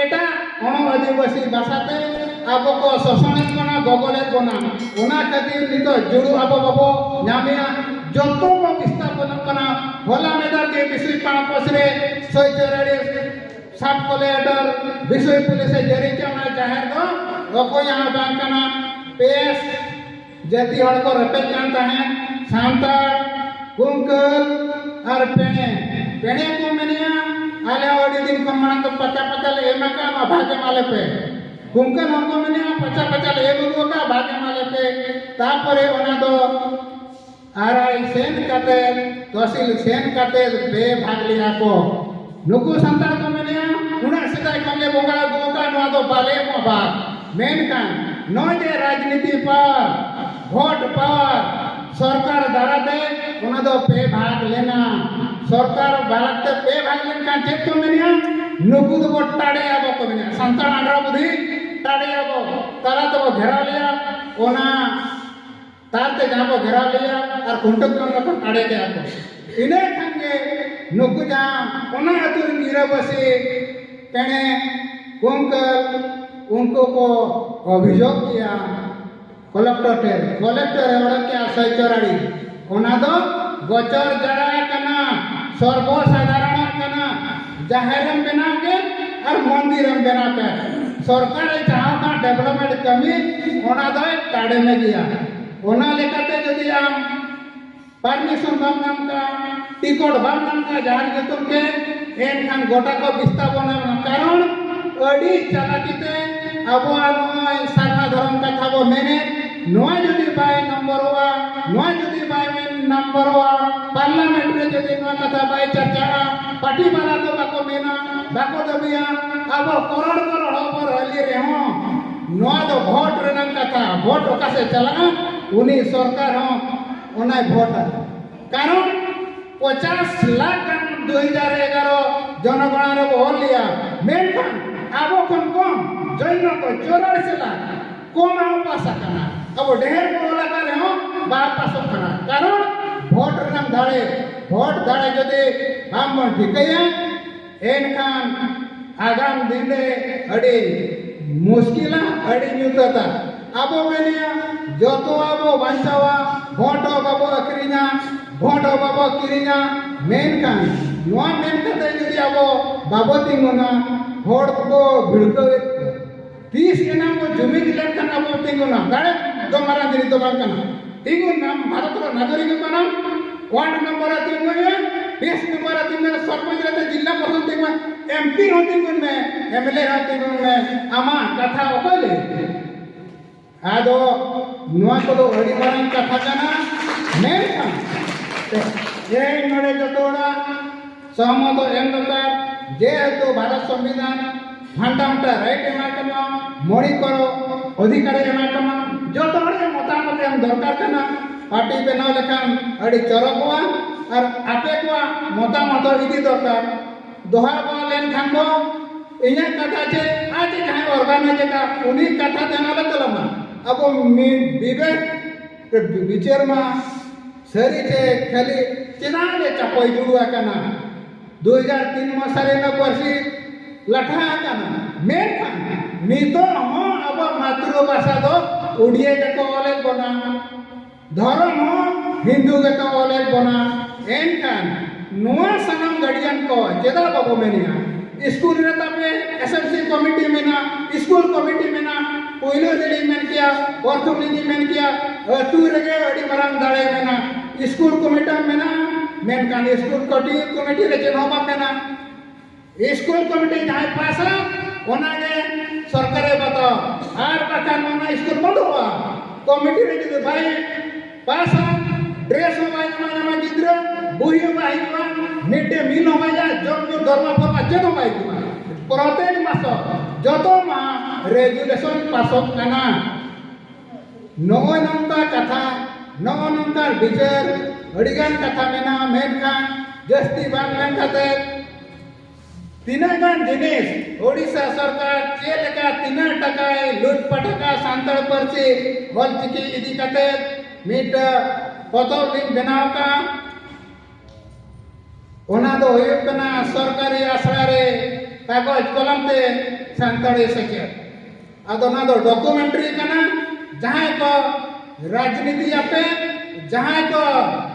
ᱮᱴᱟᱜ ᱚᱱᱚ ᱟᱹᱫᱤᱵᱟᱹᱥᱤ ᱵᱷᱟᱥᱟᱛᱮ ᱟᱵᱚ ᱠᱚ ᱥᱳᱥᱚᱱᱮᱫ ᱵᱚᱱᱟ, ᱜᱚᱵᱚᱞᱮᱫ ᱵᱚᱱᱟ᱾ ᱚᱱᱟ ᱠᱷᱟᱹᱛᱤᱨ ᱱᱤᱛᱚᱜ ᱡᱩᱲᱩ ᱟᱵᱚ ᱵᱟᱵᱚ ᱧᱟᱢᱮᱜᱼᱟ, ᱡᱚᱛᱚ ᱵᱚ ᱵᱤᱥᱛᱟᱯᱚᱱᱚᱜ ᱠᱟᱱᱟ᱾ ᱦᱚᱞᱟ ᱢᱟᱫᱷᱮᱨ ᱜᱮ ᱵᱤᱥᱩᱭ ᱯᱟᱲᱟ ᱯᱟᱥ ᱨᱮ ᱥᱚᱭᱪᱚᱨᱟᱲᱤ ᱥᱟᱵ ᱠᱚᱞᱮᱠᱴᱚᱨ ᱵᱤᱥᱩᱭ ᱯᱩᱞᱤᱥ ᱮ ᱡᱟᱹᱨᱤ ᱠᱮᱫ ᱚᱱᱟ ᱡᱟᱦᱮᱨ ᱫᱚ ᱚᱠᱚᱭᱟᱜ ᱦᱚᱸ ᱵᱟᱝ ᱠᱟᱱᱟ᱾ ᱯᱮ ᱡᱟᱹᱛᱤ ᱦᱚᱲ ᱠᱚ ᱨᱮᱯᱮᱡ ᱠᱟᱱ ᱛᱟᱦᱮᱸᱫ, ᱥᱟᱱᱛᱟᱲ, ᱠᱩᱝᱠᱟᱹᱞ ᱟᱨ ᱯᱮᱬᱮ᱾ ᱯᱮᱬᱮ ᱠᱚ ᱢᱮᱱᱮᱜᱼᱟ, ᱟᱞᱮ ᱦᱚᱸ ᱟᱹᱰᱤ ᱫᱤᱱ ᱠᱷᱚᱱ ᱢᱟᱲᱟᱝ ᱫᱚ ᱯᱟᱪᱟ ᱯᱟᱪᱟ ᱞᱮ ᱮᱢ ᱟᱠᱟᱫ, ᱱᱚᱣᱟ ᱵᱷᱟᱜᱽ ᱮᱢᱟ ᱞᱮᱯᱮ᱾ ᱠᱩᱝᱠᱟᱹᱞ ᱦᱚᱸᱠᱚ ᱢᱮᱱᱮᱜᱼᱟ, ᱯᱟᱪᱟ ᱯᱟᱪᱟ ᱞᱮ ᱮᱢ ᱟᱹᱜᱩ ᱟᱠᱟᱫ, ᱵᱷᱟᱜᱽ ᱮᱢᱟ ᱞᱮᱯᱮ᱾ ᱛᱟᱨᱯᱚᱨᱮ ᱚᱱᱟ ᱫᱚ ᱟᱨ ᱟᱭ ᱥᱮᱱ ᱠᱟᱛᱮ, ᱛᱚᱦᱥᱤᱞ ᱥᱮᱱ ᱠᱟᱛᱮ ᱯᱮ ᱵᱷᱟᱜᱽ ᱞᱮᱜᱼᱟ ᱠᱚ᱾ ᱱᱩᱠᱩ ᱥᱟᱱᱛᱟᱲ ᱠᱚ ᱢᱮᱱᱮᱜᱼᱟ, ᱩᱱᱟᱹᱜ ᱥᱮᱫᱟᱭ ᱠᱷᱚᱱ ᱞᱮ ᱵᱚᱸᱜᱟ ᱟᱹᱜᱩ ᱟᱠᱟᱫ, ᱱᱚᱣᱟ ᱫᱚ ᱵᱟᱞᱮ ᱮᱢᱚᱜᱼᱟ ᱵᱷᱟᱜᱽ᱾ ᱢᱮᱱᱠᱷᱟᱱ ᱱᱚᱜᱼᱚᱭ ᱡᱮ ᱨᱟᱡᱽᱱᱤᱛᱤ ᱯᱟᱣᱟᱨ, ᱵᱷᱳᱴ ᱯᱟᱣᱟᱨ, ᱥᱚᱨᱠᱟᱨ ᱫᱟᱨᱟᱭᱛᱮ ᱚᱱᱟ ᱫᱚ ᱯᱮ ᱵᱷᱟᱜᱽ ᱞᱮᱱᱟ᱾ ᱥᱚᱨᱠᱟᱨ ᱵᱷᱟᱜᱽ ᱛᱮ ᱯᱮ ᱵᱷᱟᱜᱽ ᱞᱮᱱᱠᱷᱟᱱ ᱪᱮᱫ ᱠᱚ ᱢᱮᱱᱮᱜᱼᱟ? ᱱᱩᱠᱩ ᱫᱚᱵᱚ ᱴᱟᱲᱮ ᱟᱵᱚ ᱠᱚ ᱢᱮᱱᱮᱜᱼᱟ, ᱥᱟᱱᱛᱟᱲ ᱟᱸᱰᱨᱟ ᱵᱩᱫᱷᱤ ᱴᱟᱲᱮ ᱟᱵᱚ᱾ ᱛᱟᱞᱟ ᱛᱮᱵᱚ ᱜᱷᱮᱨᱟᱣ ᱞᱮᱭᱟ, ᱚᱱᱟ ᱛᱟᱨ ᱛᱮ ᱡᱟᱦᱟᱸ ᱵᱚ ᱜᱷᱮᱨᱟᱣ ᱞᱮᱭᱟ ᱟᱨ ᱠᱷᱩᱱᱴᱟᱹᱣ ᱠᱟᱱ ᱞᱮᱠᱷᱟᱱ ᱟᱲᱮ ᱠᱮᱜᱼᱟ ᱠᱚ᱾ ᱤᱱᱟᱹ ᱠᱷᱟᱱ ᱜᱮ ᱱᱩᱠᱩ ᱡᱟᱦᱟᱸ ᱚᱱᱟ ᱟᱹᱛᱩ ᱨᱮᱱ ᱜᱤᱨᱟᱹᱵᱟᱹᱥᱤ ᱯᱮᱲᱮ ᱠᱩᱝᱠᱟᱹᱞ ᱩᱱᱠᱩ ᱠᱚ ᱚᱵᱷᱤᱡᱳᱜᱽ ᱠᱮᱜᱼᱟ ᱠᱚᱞᱮᱠᱴᱚᱨ ᱴᱷᱮᱱ᱾ ᱠᱚᱞᱮᱠᱴᱚᱨ ᱮ ᱚᱰᱚᱠ ᱠᱮᱜᱼᱟ ᱥᱚᱭ ᱪᱚᱨᱟᱲᱤ᱾ ᱚᱱᱟ ᱫᱚ ᱜᱚᱪᱚᱨ ᱡᱟᱲᱟ ᱠᱟᱱᱟ, ᱥᱚᱨᱵᱚ ᱥᱟᱫᱷᱟᱨᱚᱱ ᱠᱟᱱᱟ᱾ ᱡᱟᱦᱮᱨ ᱮᱢ ᱵᱮᱱᱟᱣ ᱠᱮᱫ ᱟᱨ ᱢᱚᱱᱫᱤᱨ ᱮᱢ ᱵᱮᱱᱟᱣ ᱠᱮᱫ, ᱥᱚᱨᱠᱟᱨ ᱮ ᱪᱟᱦᱟᱣ ᱠᱷᱟᱱ ᱰᱮᱵᱷᱞᱚᱯᱢᱮᱱᱴ ᱠᱟᱹᱢᱤ, ᱚᱱᱟ ᱫᱚᱭ ᱛᱟᱲᱮᱢᱮ ᱜᱮᱭᱟ᱾ ᱚᱱᱟ ᱞᱮᱠᱟᱛᱮ ᱡᱩᱫᱤ ᱟᱢ ᱯᱟᱨᱢᱤᱥᱚᱱ ᱵᱟᱢ ᱧᱟᱢ ᱠᱟᱜᱼᱟ, ᱴᱤᱠᱚᱴ ᱵᱟᱢ ᱧᱟᱢ ᱠᱟᱜᱼᱟ ᱡᱟᱦᱟᱸ ᱧᱩᱛᱩᱢ ᱛᱮ, ᱮᱱᱠᱷᱟᱱ ᱜᱚᱴᱟ ᱠᱚ ᱵᱤᱥᱛᱟᱵᱚᱱᱟ᱾ ᱠᱟᱨᱚᱱ ᱟᱹᱰᱤ ᱪᱟᱞᱟᱠᱤ ᱛᱮ ᱟᱵᱚᱣᱟᱜ ᱱᱚᱜᱼᱚᱭ ᱥᱟᱨᱱᱟ ᱫᱷᱚᱨᱚᱢ ᱠᱟᱛᱷᱟ ᱵᱚ ᱢᱮᱱᱮᱫ, ᱱᱚᱣᱟ ᱡᱩᱫᱤ ᱵᱟᱭ ᱱᱚᱢᱵᱚᱨᱚᱜᱼᱟ, ᱱᱚᱣᱟ ᱡᱩᱫᱤ ᱵᱟᱭ ᱢᱮᱱ ᱱᱚᱢᱵᱚᱨᱚᱜᱼᱟ, ᱯᱟᱨᱞᱟᱢᱮᱱᱴ ᱨᱮ ᱡᱩᱫᱤ ᱱᱚᱣᱟ ᱠᱟᱛᱷᱟ ᱵᱟᱭ ᱪᱟᱨᱪᱟᱜᱼᱟ, ᱯᱟᱨᱴᱤ ᱵᱟᱞᱟ ᱠᱚ ᱵᱟᱠᱚ ᱢᱮᱱᱟ, ᱵᱟᱠᱚ ᱫᱟᱹᱵᱤᱭᱟ, ᱟᱵᱚ ᱠᱚᱨᱚᱲ ᱠᱚᱨᱚᱲ ᱦᱚᱲ ᱵᱚ ᱨᱟᱹᱞᱤ ᱨᱮᱦᱚᱸ ᱱᱚᱣᱟ ᱫᱚ ᱵᱷᱳᱴ ᱨᱮᱱᱟᱜ ᱠᱟᱛᱷᱟ, ᱵᱷᱳᱴ ᱚᱠᱟ ᱥᱮᱫ ᱪᱟᱞᱟᱜᱼᱟ ᱩᱱᱤ ᱥᱚᱨᱠᱟᱨ ᱦᱚᱸ ᱚᱱᱟᱭ ᱵᱷᱳᱴᱟ᱾ ᱠᱟᱨᱚᱱ ᱯᱚᱪᱟᱥ ᱞᱟᱠᱷ ᱜᱟᱱ ᱫᱩ ᱦᱟᱡᱟᱨ ᱮᱜᱟᱨᱚ ᱡᱚᱱᱚᱜᱚᱬᱟ ᱨᱮᱵᱚ ᱚᱞ ᱞᱮᱜᱼᱟ, ᱢᱮᱱᱠᱷᱟᱱ ᱟᱵᱚ ᱠᱷᱚᱱ ᱠᱚᱢ ᱡᱚᱭᱱᱚ ᱠᱚ ᱪᱚᱨᱟᱥᱤ ᱞᱟᱠᱷ ᱠᱚᱢ ᱟᱵᱚ ᱯᱟᱥ ᱟᱠᱟᱱᱟ᱾ ᱟᱵᱚ ᱰᱷᱮᱨ ᱵᱚ ᱚᱞ ᱟᱠᱟᱱ ᱨᱮᱦᱚᱸ ᱵᱟᱭ ᱯᱟᱥᱚᱜ ᱠᱟᱱᱟ, ᱠᱟᱨᱚᱱ ᱵᱷᱳᱴ ᱨᱮᱱᱟᱜ ᱫᱟᱲᱮ, ᱵᱷᱳᱴ ᱫᱟᱲᱮ ᱡᱩᱫᱤ ᱵᱟᱝ ᱵᱚᱱ ᱴᱷᱤᱠᱟᱹᱭᱟ, ᱮᱱᱠᱷᱟᱱ ᱟᱜᱟᱢ ᱫᱤᱱ ᱨᱮ ᱟᱹᱰᱤ ᱢᱩᱥᱠᱤᱞᱟ, ᱟᱹᱰᱤ ᱧᱩᱛᱟᱹᱛᱟ᱾ ᱟᱵᱚ ᱢᱮᱱᱮᱜᱼᱟ, ᱡᱚᱛᱚᱣᱟᱜ ᱵᱚ ᱵᱟᱧᱪᱟᱣᱟ, ᱵᱷᱳᱴ ᱦᱚᱸ ᱵᱟᱵᱚ ᱟᱹᱠᱷᱨᱤᱧᱟ, ᱵᱷᱳᱴ ᱦᱚᱸ ᱵᱟᱵᱚ ᱠᱤᱨᱤᱧᱟ᱾ ᱢᱮᱱᱠᱷᱟᱱ ᱱᱚᱣᱟ ᱢᱮᱱ ᱠᱟᱛᱮ ᱡᱩᱫᱤ ᱟᱵᱚ ᱵᱟᱵᱚ ᱛᱤᱸᱜᱩᱱᱟ, ᱦᱚᱲ ᱠᱚ ᱵᱷᱤᱲᱠᱟᱹᱣᱮᱫ ᱠᱚᱣᱟ᱾ ᱛᱤᱥ ᱮᱱᱟᱝ ᱵᱚ ᱡᱩᱢᱤᱫ ᱞᱮᱱᱠᱷᱟᱱ ᱟᱵᱚ ᱛᱤᱸᱜᱩᱱᱟ᱾ ᱫᱟᱲᱮ ᱫᱚ ᱢᱟᱨᱟᱝ ᱡᱤᱱᱤᱥ ᱫᱚ ᱵᱟᱝ ᱠᱟᱱᱟ᱾ ᱛᱤᱸᱜᱩᱱ ᱱᱟᱢ, ᱵᱷᱟᱨᱚᱛ ᱨᱮ ᱱᱟᱜᱚᱨᱤᱠ ᱠᱟᱱᱟᱢ, ᱣᱟᱨᱰ ᱢᱮᱢᱵᱟᱨ ᱮ ᱛᱤᱸᱜᱩᱭ ᱢᱮ, ᱯᱤ ᱮᱥ ᱢᱮᱢᱵᱟᱨ ᱮ ᱛᱤᱸᱜᱩᱭ ᱢᱮ, ᱥᱚᱨᱯᱚᱧᱪ ᱨᱮ ᱡᱤᱞᱟ ᱯᱚᱨᱤᱥᱚᱫ ᱛᱤᱸᱜᱩ ᱢᱮ, ᱮᱢ ᱯᱤ ᱦᱚᱸ ᱛᱤᱸᱜᱩᱭ ᱢᱮ, ᱮᱢ ᱮᱞ ᱮ ᱦᱚᱸ ᱛᱤᱸᱜᱩᱭ ᱢᱮ, ᱟᱢᱟᱜ ᱠᱟᱛᱷᱟ ᱚᱠᱚᱭ ᱞᱟᱹᱭ? ᱟᱫᱚ ᱱᱚᱣᱟ ᱠᱚᱫᱚ ᱟᱹᱰᱤ ᱢᱟᱨᱟᱝ ᱠᱟᱛᱷᱟ ᱠᱟᱱᱟ, ᱢᱮᱱᱠᱷᱟᱱ ᱛᱮᱦᱮᱧ ᱱᱚᱰᱮ ᱡᱚᱛᱚ ᱦᱚᱲᱟᱜ ᱥᱚᱦᱚᱢᱚᱛ ᱮᱢ ᱫᱚᱨᱠᱟᱨ᱾ ᱡᱮᱦᱮᱛᱩ ᱵᱷᱟᱨᱚᱛ ᱥᱚᱝᱵᱤᱫᱷᱟᱱ fundamental right ᱮᱢᱟ ᱠᱟᱱᱟ, ᱢᱚᱬᱮ ᱠᱚ ᱚᱫᱷᱤᱠᱟᱨ ᱮᱢᱟ ᱠᱟᱱᱟ, ᱡᱚᱛᱚ ᱦᱚᱲ ᱜᱮ ᱢᱚᱛᱟᱢᱚᱛ ᱮᱢ ᱫᱚᱨᱠᱟᱨ ᱠᱟᱱᱟ᱾ ᱯᱟᱨᱴᱤ ᱵᱮᱱᱟᱣ ᱞᱮᱠᱷᱟᱱ ᱟᱹᱰᱤ ᱪᱚᱨᱚᱠᱚᱜᱼᱟ ᱟᱨ ᱟᱯᱮ ᱠᱚᱣᱟᱜ ᱢᱚᱛᱟᱢᱚᱛ ᱤᱫᱤ ᱫᱚᱨᱠᱟᱨ᱾ ᱫᱚᱦᱲᱟ ᱵᱚᱱ ᱞᱮᱱᱠᱷᱟᱱ ᱫᱚ ᱤᱧᱟᱹᱜ ᱠᱟᱛᱷᱟ ᱪᱮ ᱟᱡ ᱡᱟᱦᱟᱸᱭ ᱚᱨᱜᱟᱱᱟᱭᱤᱡᱽ ᱟᱠᱟᱫ ᱩᱱᱤ ᱠᱟᱛᱷᱟ ᱛᱮ ᱟᱞᱚ ᱛᱟᱞᱟᱢᱟ᱾ ᱟᱵᱚ ᱢᱤᱫ ᱵᱤᱵᱮᱠ ᱛᱮ ᱵᱤᱪᱟᱹᱨ ᱢᱟ᱾ ᱥᱟᱹᱨᱤ ᱪᱮ ᱠᱷᱟᱹᱞᱤ ᱪᱮᱫᱟᱜ ᱞᱮ ᱪᱟᱯᱚᱭ ᱡᱩᱲᱩ ᱟᱠᱟᱱᱟ? ᱫᱩ ᱦᱟᱡᱟᱨ ᱛᱤᱱ ᱢᱟᱥᱟ ᱨᱮᱱᱟᱜ ᱯᱟᱹᱨᱥᱤ ᱞᱟᱴᱷᱟ ᱟᱠᱟᱱᱟ, ᱢᱮᱱᱠᱷᱟᱱ ᱱᱤᱛᱚᱜ ᱦᱚᱸ ᱟᱵᱚᱣᱟᱜ ᱢᱟᱛᱨᱤ ᱵᱷᱟᱥᱟ ᱫᱚ ᱩᱰᱤᱭᱟ ᱜᱮᱠᱚ ᱚᱞᱮᱫ ᱵᱚᱱᱟ, ᱫᱷᱚᱨᱚᱢ ᱦᱚᱸ ᱦᱤᱱᱫᱩ ᱜᱮᱠᱚ ᱚᱞᱮᱫ ᱵᱚᱱᱟ᱾ ᱮᱱᱠᱷᱟᱱ ᱱᱚᱣᱟ ᱥᱟᱱᱟᱢ ᱜᱟᱨᱰᱤᱭᱟᱱ ᱠᱚ ᱪᱮᱫᱟᱜ ᱵᱟᱵᱚ ᱢᱮᱱᱮᱜᱼᱟ? ᱥᱠᱩᱞ ᱨᱮ ᱛᱟᱯᱮ ᱮᱥ ᱮᱢ ᱥᱤ ᱠᱚᱢᱤᱴᱤ ᱢᱮᱱᱟᱜᱼᱟ, ᱥᱠᱩᱞ ᱠᱚᱢᱤᱴᱤ ᱢᱮᱱᱟᱜᱼᱟ, ᱯᱳᱭᱞᱳ ᱨᱮᱞᱤᱧ ᱢᱮᱱ ᱠᱮᱭᱟ, ᱯᱨᱚᱛᱷᱚᱢ ᱨᱮᱞᱤᱧ ᱢᱮᱱ ᱠᱮᱭᱟ, ᱟᱹᱛᱩ ᱨᱮᱜᱮ ᱟᱹᱰᱤ ᱢᱟᱨᱟᱝ ᱫᱟᱲᱮ ᱢᱮᱱᱟᱜᱼᱟ᱾ ᱥᱠᱩᱞ ᱠᱚᱢᱤᱴᱤ ᱢᱮᱱᱟᱜᱼᱟ, ᱢᱮᱱᱠᱷᱟᱱ ᱥᱠᱩᱞ ᱠᱚᱢᱤᱴᱤ ᱨᱮ ᱪᱮᱫ ᱦᱚᱸ ᱵᱟᱝ ᱢᱮᱱᱟᱜᱼᱟ᱾ ᱥᱠᱩᱞ ᱠᱚᱢᱤᱴᱤ ᱡᱟᱦᱟᱸᱭ ᱯᱟᱥᱟ, ᱚᱱᱟᱜᱮ ᱥᱚᱨᱠᱟᱨᱮ ᱵᱟᱛᱟᱣᱟ, ᱟᱨ ᱵᱟᱠᱷᱟᱱ ᱚᱱᱟ ᱥᱠᱩᱞ ᱵᱚᱱᱫᱚᱜᱼᱟ᱾ ᱠᱚᱢᱤᱴᱤ ᱨᱮ ᱡᱩᱫᱤ ᱵᱟᱭ ᱯᱟᱥᱟ, ᱰᱨᱮᱥ ᱦᱚᱸ ᱵᱟᱭ ᱮᱢᱟ ᱧᱟᱢᱟ ᱜᱤᱫᱽᱨᱟᱹ, ᱵᱩᱦᱤ ᱦᱚᱸ ᱵᱟᱭ ᱦᱤᱡᱩᱜᱼᱟ, ᱢᱤᱰ ᱰᱮ ᱢᱤᱞ ᱦᱚᱸ ᱵᱟᱭ ᱧᱟᱢᱟ, ᱡᱚᱢ ᱧᱩ ᱫᱚᱨᱢᱟ ᱯᱷᱚᱨᱢᱟ ᱪᱮᱫ ᱦᱚᱸ ᱵᱟᱭ ᱦᱤᱡᱩᱜᱼᱟ᱾ ᱯᱨᱚᱛᱮᱠ ᱢᱟᱥᱚ ᱡᱚᱛᱚ ᱢᱟ ᱨᱮᱡᱩᱞᱮᱥᱚᱱ ᱯᱟᱥᱚᱜ ᱠᱟᱱᱟ᱾ ᱱᱚᱜᱼᱚᱭ ᱱᱚᱝᱠᱟ ᱠᱟᱛᱷᱟ, ᱱᱚᱜᱼᱚ ᱱᱚᱝᱠᱟ ᱵᱤᱪᱟᱹᱨ, ᱟᱹᱰᱤᱜᱟᱱ ᱠᱟᱛᱷᱟ ᱢᱮᱱᱟᱜᱼᱟ, ᱢᱮᱱᱠᱷᱟᱱ ᱡᱟᱹᱥᱛᱤ ᱵᱟᱝ ᱢᱮᱱ ᱠᱟᱛᱮ ᱛᱤᱱᱟᱹᱜ ᱜᱟᱱ ᱡᱤᱱᱤᱥ ᱳᱰᱤᱥᱟ ᱥᱚᱨᱠᱟᱨ ᱪᱮᱫ ᱞᱮᱠᱟ ᱛᱤᱱᱟᱹᱜ ᱴᱟᱠᱟᱭ ᱞᱩᱴ ᱯᱟᱴᱟᱠᱟ ᱥᱟᱱᱛᱟᱲ ᱯᱟᱹᱨᱥᱤ ᱚᱞᱪᱤᱠᱤ ᱤᱫᱤ ᱠᱟᱛᱮ ᱢᱤᱫᱴᱟᱝ ᱯᱚᱛᱚᱵ ᱞᱤᱧ ᱵᱮᱱᱟᱣ ᱟᱠᱟᱫᱼᱟ᱾ ᱚᱱᱟ ᱫᱚ ᱦᱩᱭᱩᱜ ᱠᱟᱱᱟ ᱥᱚᱨᱠᱟᱨᱤ ᱟᱥᱲᱟ ᱨᱮ ᱠᱟᱜᱚᱡᱽ ᱠᱚᱞᱚᱢ ᱛᱮ ᱥᱟᱱᱛᱟᱲᱤ ᱥᱮᱪᱮᱫ᱾ ᱟᱫᱚ ᱚᱱᱟ ᱫᱚ ᱰᱚᱠᱩᱢᱮᱱᱴᱟᱨᱤ ᱠᱟᱱᱟ᱾ ᱡᱟᱦᱟᱸᱭ ᱠᱚ ᱨᱟᱡᱽᱱᱤᱛᱤᱭᱟᱯᱮ, ᱡᱟᱦᱟᱸᱭ ᱠᱚ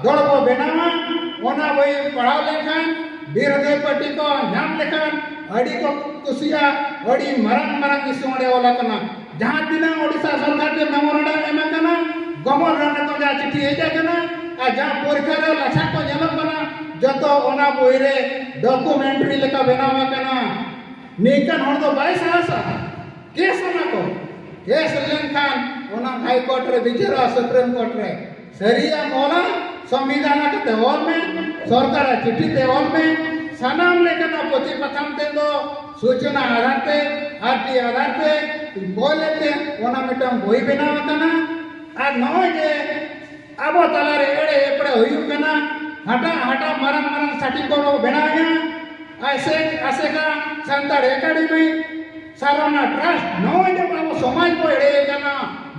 ᱫᱚᱞ ᱵᱚ ᱵᱮᱱᱟᱣᱟ, ᱚᱱᱟ ᱵᱳᱭ ᱯᱟᱲᱦᱟᱣ ᱞᱮᱱᱠᱷᱟᱱ ᱵᱤᱨᱳᱫᱷᱤ ᱯᱟᱨᱴᱤ ᱠᱚ ᱧᱟᱢ ᱞᱮᱠᱷᱟᱱ ᱟᱹᱰᱤ ᱠᱚ ᱠᱩᱥᱤᱭᱟᱜᱼᱟ᱾ ᱟᱹᱰᱤ ᱢᱟᱨᱟᱝ ᱢᱟᱨᱟᱝ ᱤᱥᱩ ᱚᱸᱰᱮ ᱚᱞ ᱟᱠᱟᱱᱟ᱾ ᱡᱟᱦᱟᱸ ᱛᱤᱱᱟᱹᱜ ᱳᱰᱤᱥᱟ ᱥᱚᱨᱠᱟᱨ ᱴᱷᱮᱱ ᱢᱮᱢᱳᱨᱮᱱᱰᱟᱢ ᱮᱢ ᱟᱠᱟᱱᱟ, ᱜᱚᱵᱚᱨᱱᱚᱨ ᱴᱷᱮᱱ ᱠᱷᱚᱱ ᱡᱟᱦᱟᱸ ᱪᱤᱴᱷᱤ ᱦᱮᱡ ᱟᱠᱟᱱᱟ, ᱟᱨ ᱡᱟᱦᱟᱸ ᱯᱚᱨᱤᱠᱷᱟ ᱨᱮ ᱞᱟᱪᱷᱟ ᱠᱚ ᱧᱮᱞᱚᱜ ᱠᱟᱱᱟ, ᱡᱚᱛᱚ ᱚᱱᱟ ᱵᱳᱭ ᱨᱮ ᱰᱚᱠᱩᱢᱮᱱᱴᱟᱨᱤ ᱞᱮᱠᱟ ᱵᱮᱱᱟᱣ ᱟᱠᱟᱱᱟ᱾ ᱱᱤᱝᱠᱟᱱ ᱦᱚᱲ ᱫᱚ ᱵᱟᱭ ᱥᱟᱦᱟᱥᱟ᱾ ᱠᱮᱥ ᱚᱱᱟ ᱠᱚ, ᱠᱮᱥ ᱞᱮᱱᱠᱷᱟᱱ ᱚᱱᱟ ᱦᱟᱭ ᱠᱳᱨᱴ ᱨᱮ ᱵᱤᱪᱟᱹᱨᱚᱜᱼᱟ, ᱥᱩᱯᱨᱤᱢ ᱠᱳᱨᱴ ᱨᱮ᱾ ᱥᱟᱹᱨᱤᱭᱟᱜ ᱮᱢ ᱚᱞᱟ, ᱥᱚᱝᱵᱤᱫᱷᱟᱱ ᱠᱟᱛᱮ ᱚᱞ ᱢᱮ, ᱥᱚᱨᱠᱟᱨᱟᱜ ᱪᱤᱴᱷᱤ ᱛᱮ ᱚᱞ ᱢᱮ, ᱥᱟᱱᱟᱢ ᱞᱮᱠᱟᱱᱟᱜ ᱯᱩᱛᱷᱤ ᱯᱟᱛᱷᱟᱢ ᱛᱮ ᱫᱚ ᱥᱩᱪᱚᱱᱟ ᱟᱫᱷᱟᱨ ᱛᱮ, ᱟᱨ ᱴᱤ ᱟᱫᱷᱟᱨ ᱛᱮ ᱚᱞ ᱛᱮ ᱚᱱᱟ ᱢᱤᱫᱴᱟᱝ ᱵᱳᱭ ᱵᱮᱱᱟᱣ ᱟᱠᱟᱱᱟ᱾ ᱟᱨ ᱱᱚᱜᱼᱚᱭ ᱡᱮ ᱟᱵᱚ ᱛᱟᱞᱟᱨᱮ ᱮᱲᱮ ᱮᱯᱲᱮ ᱦᱩᱭᱩᱜ ᱠᱟᱱᱟ, ᱦᱟᱴᱟᱜ ᱦᱟᱴᱟᱜ ᱢᱟᱨᱟᱝ ᱢᱟᱨᱟᱝ ᱥᱟᱴᱤ ᱠᱚ ᱵᱮᱱᱟᱣᱮᱜᱼᱟ, ᱟᱭᱥᱮ ᱟᱥᱮᱠᱟ ᱥᱟᱱᱛᱟᱲ ᱮᱠᱟᱰᱮᱢᱤ ᱥᱟᱨᱚᱱᱟ ᱴᱨᱟᱥᱴ ᱱᱚᱜᱼᱚᱭ ᱡᱮ ᱟᱵᱚ ᱥᱚᱢᱟᱡᱽ ᱵᱚ ᱮᱲᱮ ᱠᱟᱱᱟ,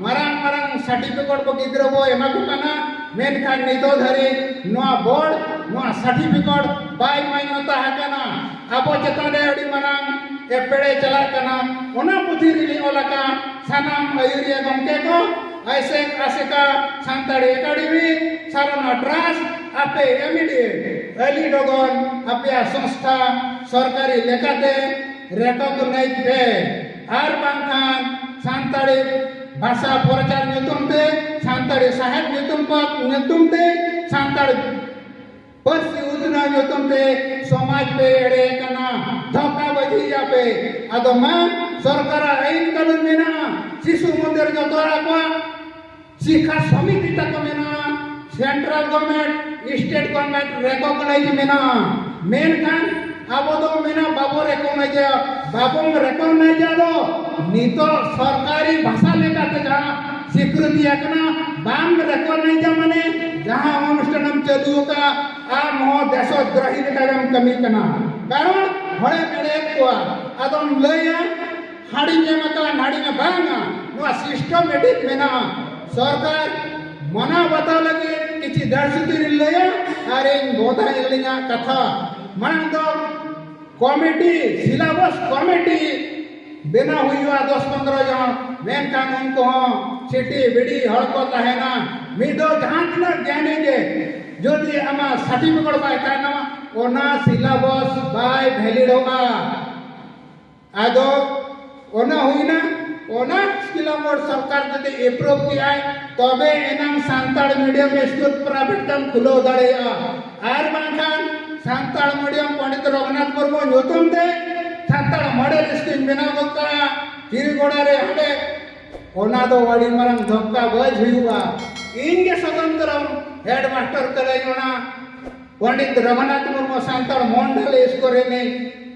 ᱢᱟᱨᱟᱝ ᱢᱟᱨᱟᱝ ᱥᱟᱨᱴᱤᱯᱷᱤᱠᱮᱴ ᱵᱚ ᱜᱤᱫᱽᱨᱟᱹ ᱵᱚ ᱮᱢᱟ ᱠᱚ ᱠᱟᱱᱟ, ᱢᱮᱱᱠᱷᱟᱱ ᱱᱤᱛᱚᱜ ᱫᱷᱟᱹᱨᱤᱡ ᱱᱚᱣᱟ ᱵᱳᱨᱰ ᱱᱚᱣᱟ ᱥᱟᱨᱴᱤᱯᱷᱤᱠᱮᱴ ᱵᱟᱭ ᱢᱟᱱᱱᱚᱛᱟ ᱟᱠᱟᱱᱟ᱾ ᱟᱵᱚ ᱪᱮᱛᱟᱱ ᱨᱮ ᱟᱹᱰᱤ ᱢᱟᱨᱟᱝ ᱮᱯᱮᱲᱮ ᱪᱟᱞᱟᱜ ᱠᱟᱱᱟ᱾ ᱚᱱᱟ ᱯᱩᱛᱷᱤ ᱨᱮᱞᱤᱧ ᱚᱞ ᱟᱠᱟᱫ ᱥᱟᱱᱟᱢ ᱟᱹᱭᱩᱨᱤᱭᱟᱹ ᱜᱚᱢᱠᱮ ᱠᱚ, ᱟᱭᱥᱮᱠ ᱟᱥᱮᱠᱟ ᱥᱟᱱᱛᱟᱲᱤ ᱮᱠᱟᱰᱮᱢᱤ ᱥᱟᱨᱚᱱᱟ ᱴᱨᱟᱥᱴ ᱟᱯᱮ ᱮᱢᱤᱰᱤᱭᱮᱴ ᱟᱹᱞᱤ ᱰᱚᱜᱚᱨ ᱟᱯᱮᱭᱟᱜ ᱥᱚᱝᱥᱛᱷᱟ ᱥᱚᱨᱠᱟᱨᱤ ᱞᱮᱠᱟᱛᱮ ᱨᱮᱠᱚᱜᱱᱟᱭᱤᱡᱽ ᱯᱮ, ᱟᱨ ᱵᱟᱝᱠᱷᱟᱱ ᱥᱟᱱᱛᱟᱲᱤ ᱵᱷᱟᱥᱟ ᱯᱨᱚᱪᱟᱨ ᱧᱩᱛᱩᱢ ᱛᱮ, ᱥᱟᱱᱛᱟᱲᱤ ᱥᱟᱦᱮᱫ ᱧᱩᱛᱩᱢ ᱯᱟᱛ ᱧᱩᱛᱩᱢ ᱛᱮ, ᱥᱟᱱᱛᱟᱲ ᱯᱟᱹᱨᱥᱤ ᱩᱛᱱᱟᱹᱣ ᱧᱩᱛᱩᱢ ᱛᱮ ᱥᱚᱢᱟᱡᱽ ᱯᱮ ᱮᱲᱮ ᱠᱟᱱᱟ, ᱫᱷᱳᱠᱟᱵᱟᱹᱡᱤᱭᱮᱫᱼᱟ ᱯᱮ᱾ ᱟᱫᱚ ᱢᱟ, ᱥᱚᱨᱠᱟᱨᱟᱜ ᱟᱹᱭᱤᱱ ᱠᱟᱹᱱᱩᱱ ᱢᱮᱱᱟᱜᱼᱟ, ᱥᱤᱥᱩ ᱢᱚᱱᱫᱤᱨ ᱡᱚᱛᱚ ᱟᱠᱚᱣᱟᱜ ᱥᱤᱠᱷᱟ ᱥᱚᱢᱤᱛᱤ ᱛᱟᱠᱚ ᱢᱮᱱᱟᱜᱼᱟ, central government, state government recognise ᱢᱮᱱᱟᱜᱼᱟ, ᱢᱮᱱᱠᱷᱟᱱ ᱟᱵᱚ ᱫᱚ ᱢᱮᱱᱟ ᱵᱟᱵᱚ ᱨᱮᱠᱚᱜᱱᱟᱭᱤᱡᱟ, ᱵᱟᱵᱚᱱ ᱨᱮᱠᱚᱜᱱᱟᱭᱤᱡᱟ ᱫᱚ ᱱᱤᱛᱚᱜ ᱥᱚᱨᱠᱟᱨᱤ ᱵᱷᱟᱥᱟ ᱞᱮᱠᱟᱛᱮ ᱡᱟᱦᱟᱸ ᱥᱤᱠᱨᱤᱛᱤ ᱟᱠᱟᱱᱟ, ᱵᱟᱢ ᱨᱮᱠᱚᱜᱱᱟᱭᱤᱡᱟ ᱢᱟᱱᱮ ᱡᱟᱦᱟᱸ ᱚᱱᱩᱥᱴᱷᱟᱱᱮᱢ ᱪᱟᱹᱞᱩ ᱟᱠᱟᱫ, ᱟᱢ ᱦᱚᱸ ᱫᱮᱥᱚᱫᱨᱳᱦᱤ ᱞᱮᱠᱟ ᱜᱮᱢ ᱠᱟᱹᱢᱤ ᱠᱟᱱᱟ᱾ ᱠᱟᱨᱚᱱ ᱦᱚᱲᱮᱢ ᱮᱲᱮᱭᱮᱫ ᱠᱚᱣᱟ, ᱟᱫᱚᱢ ᱞᱟᱹᱭᱟ ᱦᱟᱹᱲᱤᱧ ᱮᱢ ᱟᱠᱟᱫ, ᱦᱟᱹᱲᱤᱧᱟ ᱵᱟᱝᱟ, ᱱᱚᱣᱟ ᱥᱤᱥᱴᱮᱢᱮᱴᱤᱠ ᱢᱮᱱᱟᱜᱼᱟ᱾ ᱥᱚᱨᱠᱟᱨ ᱢᱟᱱᱟᱣ ᱵᱟᱛᱟᱣ ᱞᱟᱹᱜᱤᱫ ᱠᱤᱪᱷᱤ ᱫᱟᱨᱥᱩᱛᱤ ᱞᱤᱧ ᱞᱟᱹᱭᱟ ᱟᱨ ᱤᱧ ᱵᱚᱫᱷᱟᱭ ᱟᱹᱞᱤᱧᱟᱜ ᱠᱟᱛᱷᱟ᱾ ᱢᱟᱲᱟᱝ ᱫᱚ ᱠᱚᱢᱤᱴᱤ, ᱥᱤᱞᱟᱵᱚᱥ ᱠᱚᱢᱤᱴᱤ ᱵᱮᱱᱟᱣ ᱦᱩᱭᱩᱜᱼᱟ, ᱫᱚᱥ ᱯᱚᱱᱫᱽᱨᱚ ᱡᱚᱱ, ᱢᱮᱱᱠᱷᱟᱱ ᱩᱱᱠᱩ ᱦᱚᱸ ᱥᱤᱴᱤ ᱵᱤᱰᱤ ᱦᱚᱲ ᱠᱚ ᱛᱟᱦᱮᱱᱟ᱾ ᱢᱤᱫ ᱫᱚ ᱡᱟᱦᱟᱸ ᱛᱤᱱᱟᱹᱜ ᱜᱮᱭᱟᱱᱤ ᱜᱮ ᱡᱩᱫᱤ ᱟᱢᱟᱜ ᱥᱟᱨᱴᱤᱯᱷᱤᱠᱮᱴ ᱵᱟᱭ ᱛᱟᱦᱮᱱᱟ, ᱚᱱᱟ ᱥᱤᱞᱟᱵᱚᱥ ᱵᱟᱭ ᱵᱷᱮᱞᱤᱰᱚᱜᱼᱟ᱾ ᱟᱫᱚ ᱚᱱᱟ ᱦᱩᱭᱱᱟ, ᱚᱱᱟ ᱥᱤᱞᱟᱵᱚᱥ ᱥᱚᱨᱠᱟᱨ ᱡᱩᱫᱤ ᱮᱯᱨᱩᱵᱷ ᱠᱮᱜᱼᱟᱭ, ᱛᱚᱵᱮ ᱮᱱᱟᱝ ᱥᱟᱱᱛᱟᱲ ᱢᱤᱰᱤᱭᱟᱢ ᱥᱠᱩᱞ ᱯᱨᱟᱭᱵᱷᱮᱴ ᱛᱮᱢ ᱠᱷᱩᱞᱟᱹᱣ ᱫᱟᱲᱮᱭᱟᱜᱼᱟ᱾ ᱟᱨ ᱵᱟᱝᱠᱷᱟᱱ ᱥᱟᱱᱛᱟᱲ ᱢᱤᱰᱤᱭᱟᱢ ᱯᱚᱱᱰᱤᱛ ᱨᱚᱜᱷᱩᱱᱟᱛᱷ ᱢᱩᱨᱢᱩ ᱧᱩᱛᱩᱢ ᱛᱮ ᱥᱟᱱᱛᱟᱲ ᱢᱚᱰᱮᱞ ᱥᱠᱩᱞ ᱵᱮᱱᱟᱣ ᱜᱚᱫ ᱠᱟᱜᱼᱟ ᱪᱤᱨᱤᱜᱚᱲᱟ ᱨᱮ, ᱦᱟᱸᱰᱮ᱾ ᱚᱱᱟ ᱫᱚ ᱟᱹᱰᱤ ᱢᱟᱨᱟᱝ ᱫᱷᱚᱠᱠᱟ ᱵᱟᱡᱽ ᱦᱩᱭᱩᱜᱼᱟ᱾ ᱤᱧ ᱜᱮ ᱥᱚᱛᱚᱱᱛᱨᱚ ᱦᱮᱰ ᱢᱟᱥᱴᱟᱨ ᱠᱟᱹᱱᱟᱹᱧ, ᱚᱱᱟ ᱯᱚᱱᱰᱤᱛ ᱨᱚᱜᱷᱩᱱᱟᱛᱷ ᱢᱩᱨᱢᱩ ᱥᱟᱱᱛᱟᱲ ᱢᱚᱱᱰᱚᱞ ᱥᱠᱩᱞ ᱨᱤᱱᱤᱡ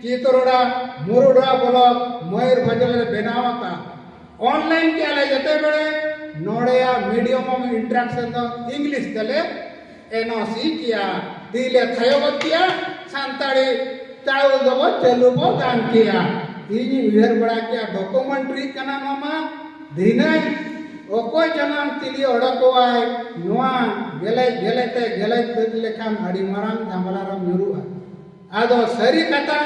ᱪᱤᱛᱨᱚᱲᱟ ᱢᱩᱨᱩᱰᱟ ᱵᱞᱚᱠ ᱢᱚᱭᱩᱨᱵᱷᱚᱸᱡᱽ ᱨᱮ ᱵᱮᱱᱟᱣ ᱟᱠᱟᱫ᱾ ᱚᱱᱞᱟᱭᱤᱱ ᱠᱮᱜᱼᱟ ᱞᱮ ᱡᱮᱛᱮ ᱵᱮᱲᱮ, ᱱᱚᱰᱮᱭᱟᱜ medium of instruction ᱫᱚ ᱤᱝᱞᱤᱥ ᱛᱮᱞᱮ ᱮᱱ ᱳ ᱥᱤ ᱠᱮᱜᱼᱟ, ᱛᱤ ᱞᱮ ᱛᱷᱟᱭᱚ ᱜᱚᱫ ᱠᱮᱜᱼᱟ, ᱥᱟᱱᱛᱟᱲᱤ ᱪᱟᱹᱞᱩ ᱫᱚᱵᱚ ᱪᱟᱹᱞᱩ ᱵᱚ ᱜᱟᱱ ᱠᱮᱭᱟ᱾ ᱤᱧᱤᱧ ᱩᱭᱦᱟᱹᱨ ᱵᱟᱲᱟ ᱠᱮᱭᱟ, ᱰᱚᱠᱩᱢᱮᱱᱴᱨᱤ ᱠᱟᱱᱟ ᱱᱚᱣᱟ ᱢᱟ, ᱫᱷᱤᱱᱟᱹᱝ ᱚᱠᱚᱭ ᱪᱚ ᱱᱟᱝ ᱪᱤᱞᱤ ᱚᱰᱚᱠᱚᱜᱼᱟᱭ, ᱱᱚᱣᱟ ᱜᱮᱞᱮᱡ ᱜᱮᱞᱮᱡ ᱛᱮ ᱜᱮᱞᱮᱡ ᱛᱟᱹᱫ ᱞᱮᱠᱷᱟᱱ ᱟᱹᱰᱤ ᱢᱟᱨᱟᱝ ᱡᱷᱟᱢᱮᱞᱟ ᱨᱮᱢ ᱧᱩᱨᱩᱜᱼᱟ᱾ ᱟᱫᱚ ᱥᱟᱹᱨᱤ ᱠᱟᱛᱷᱟ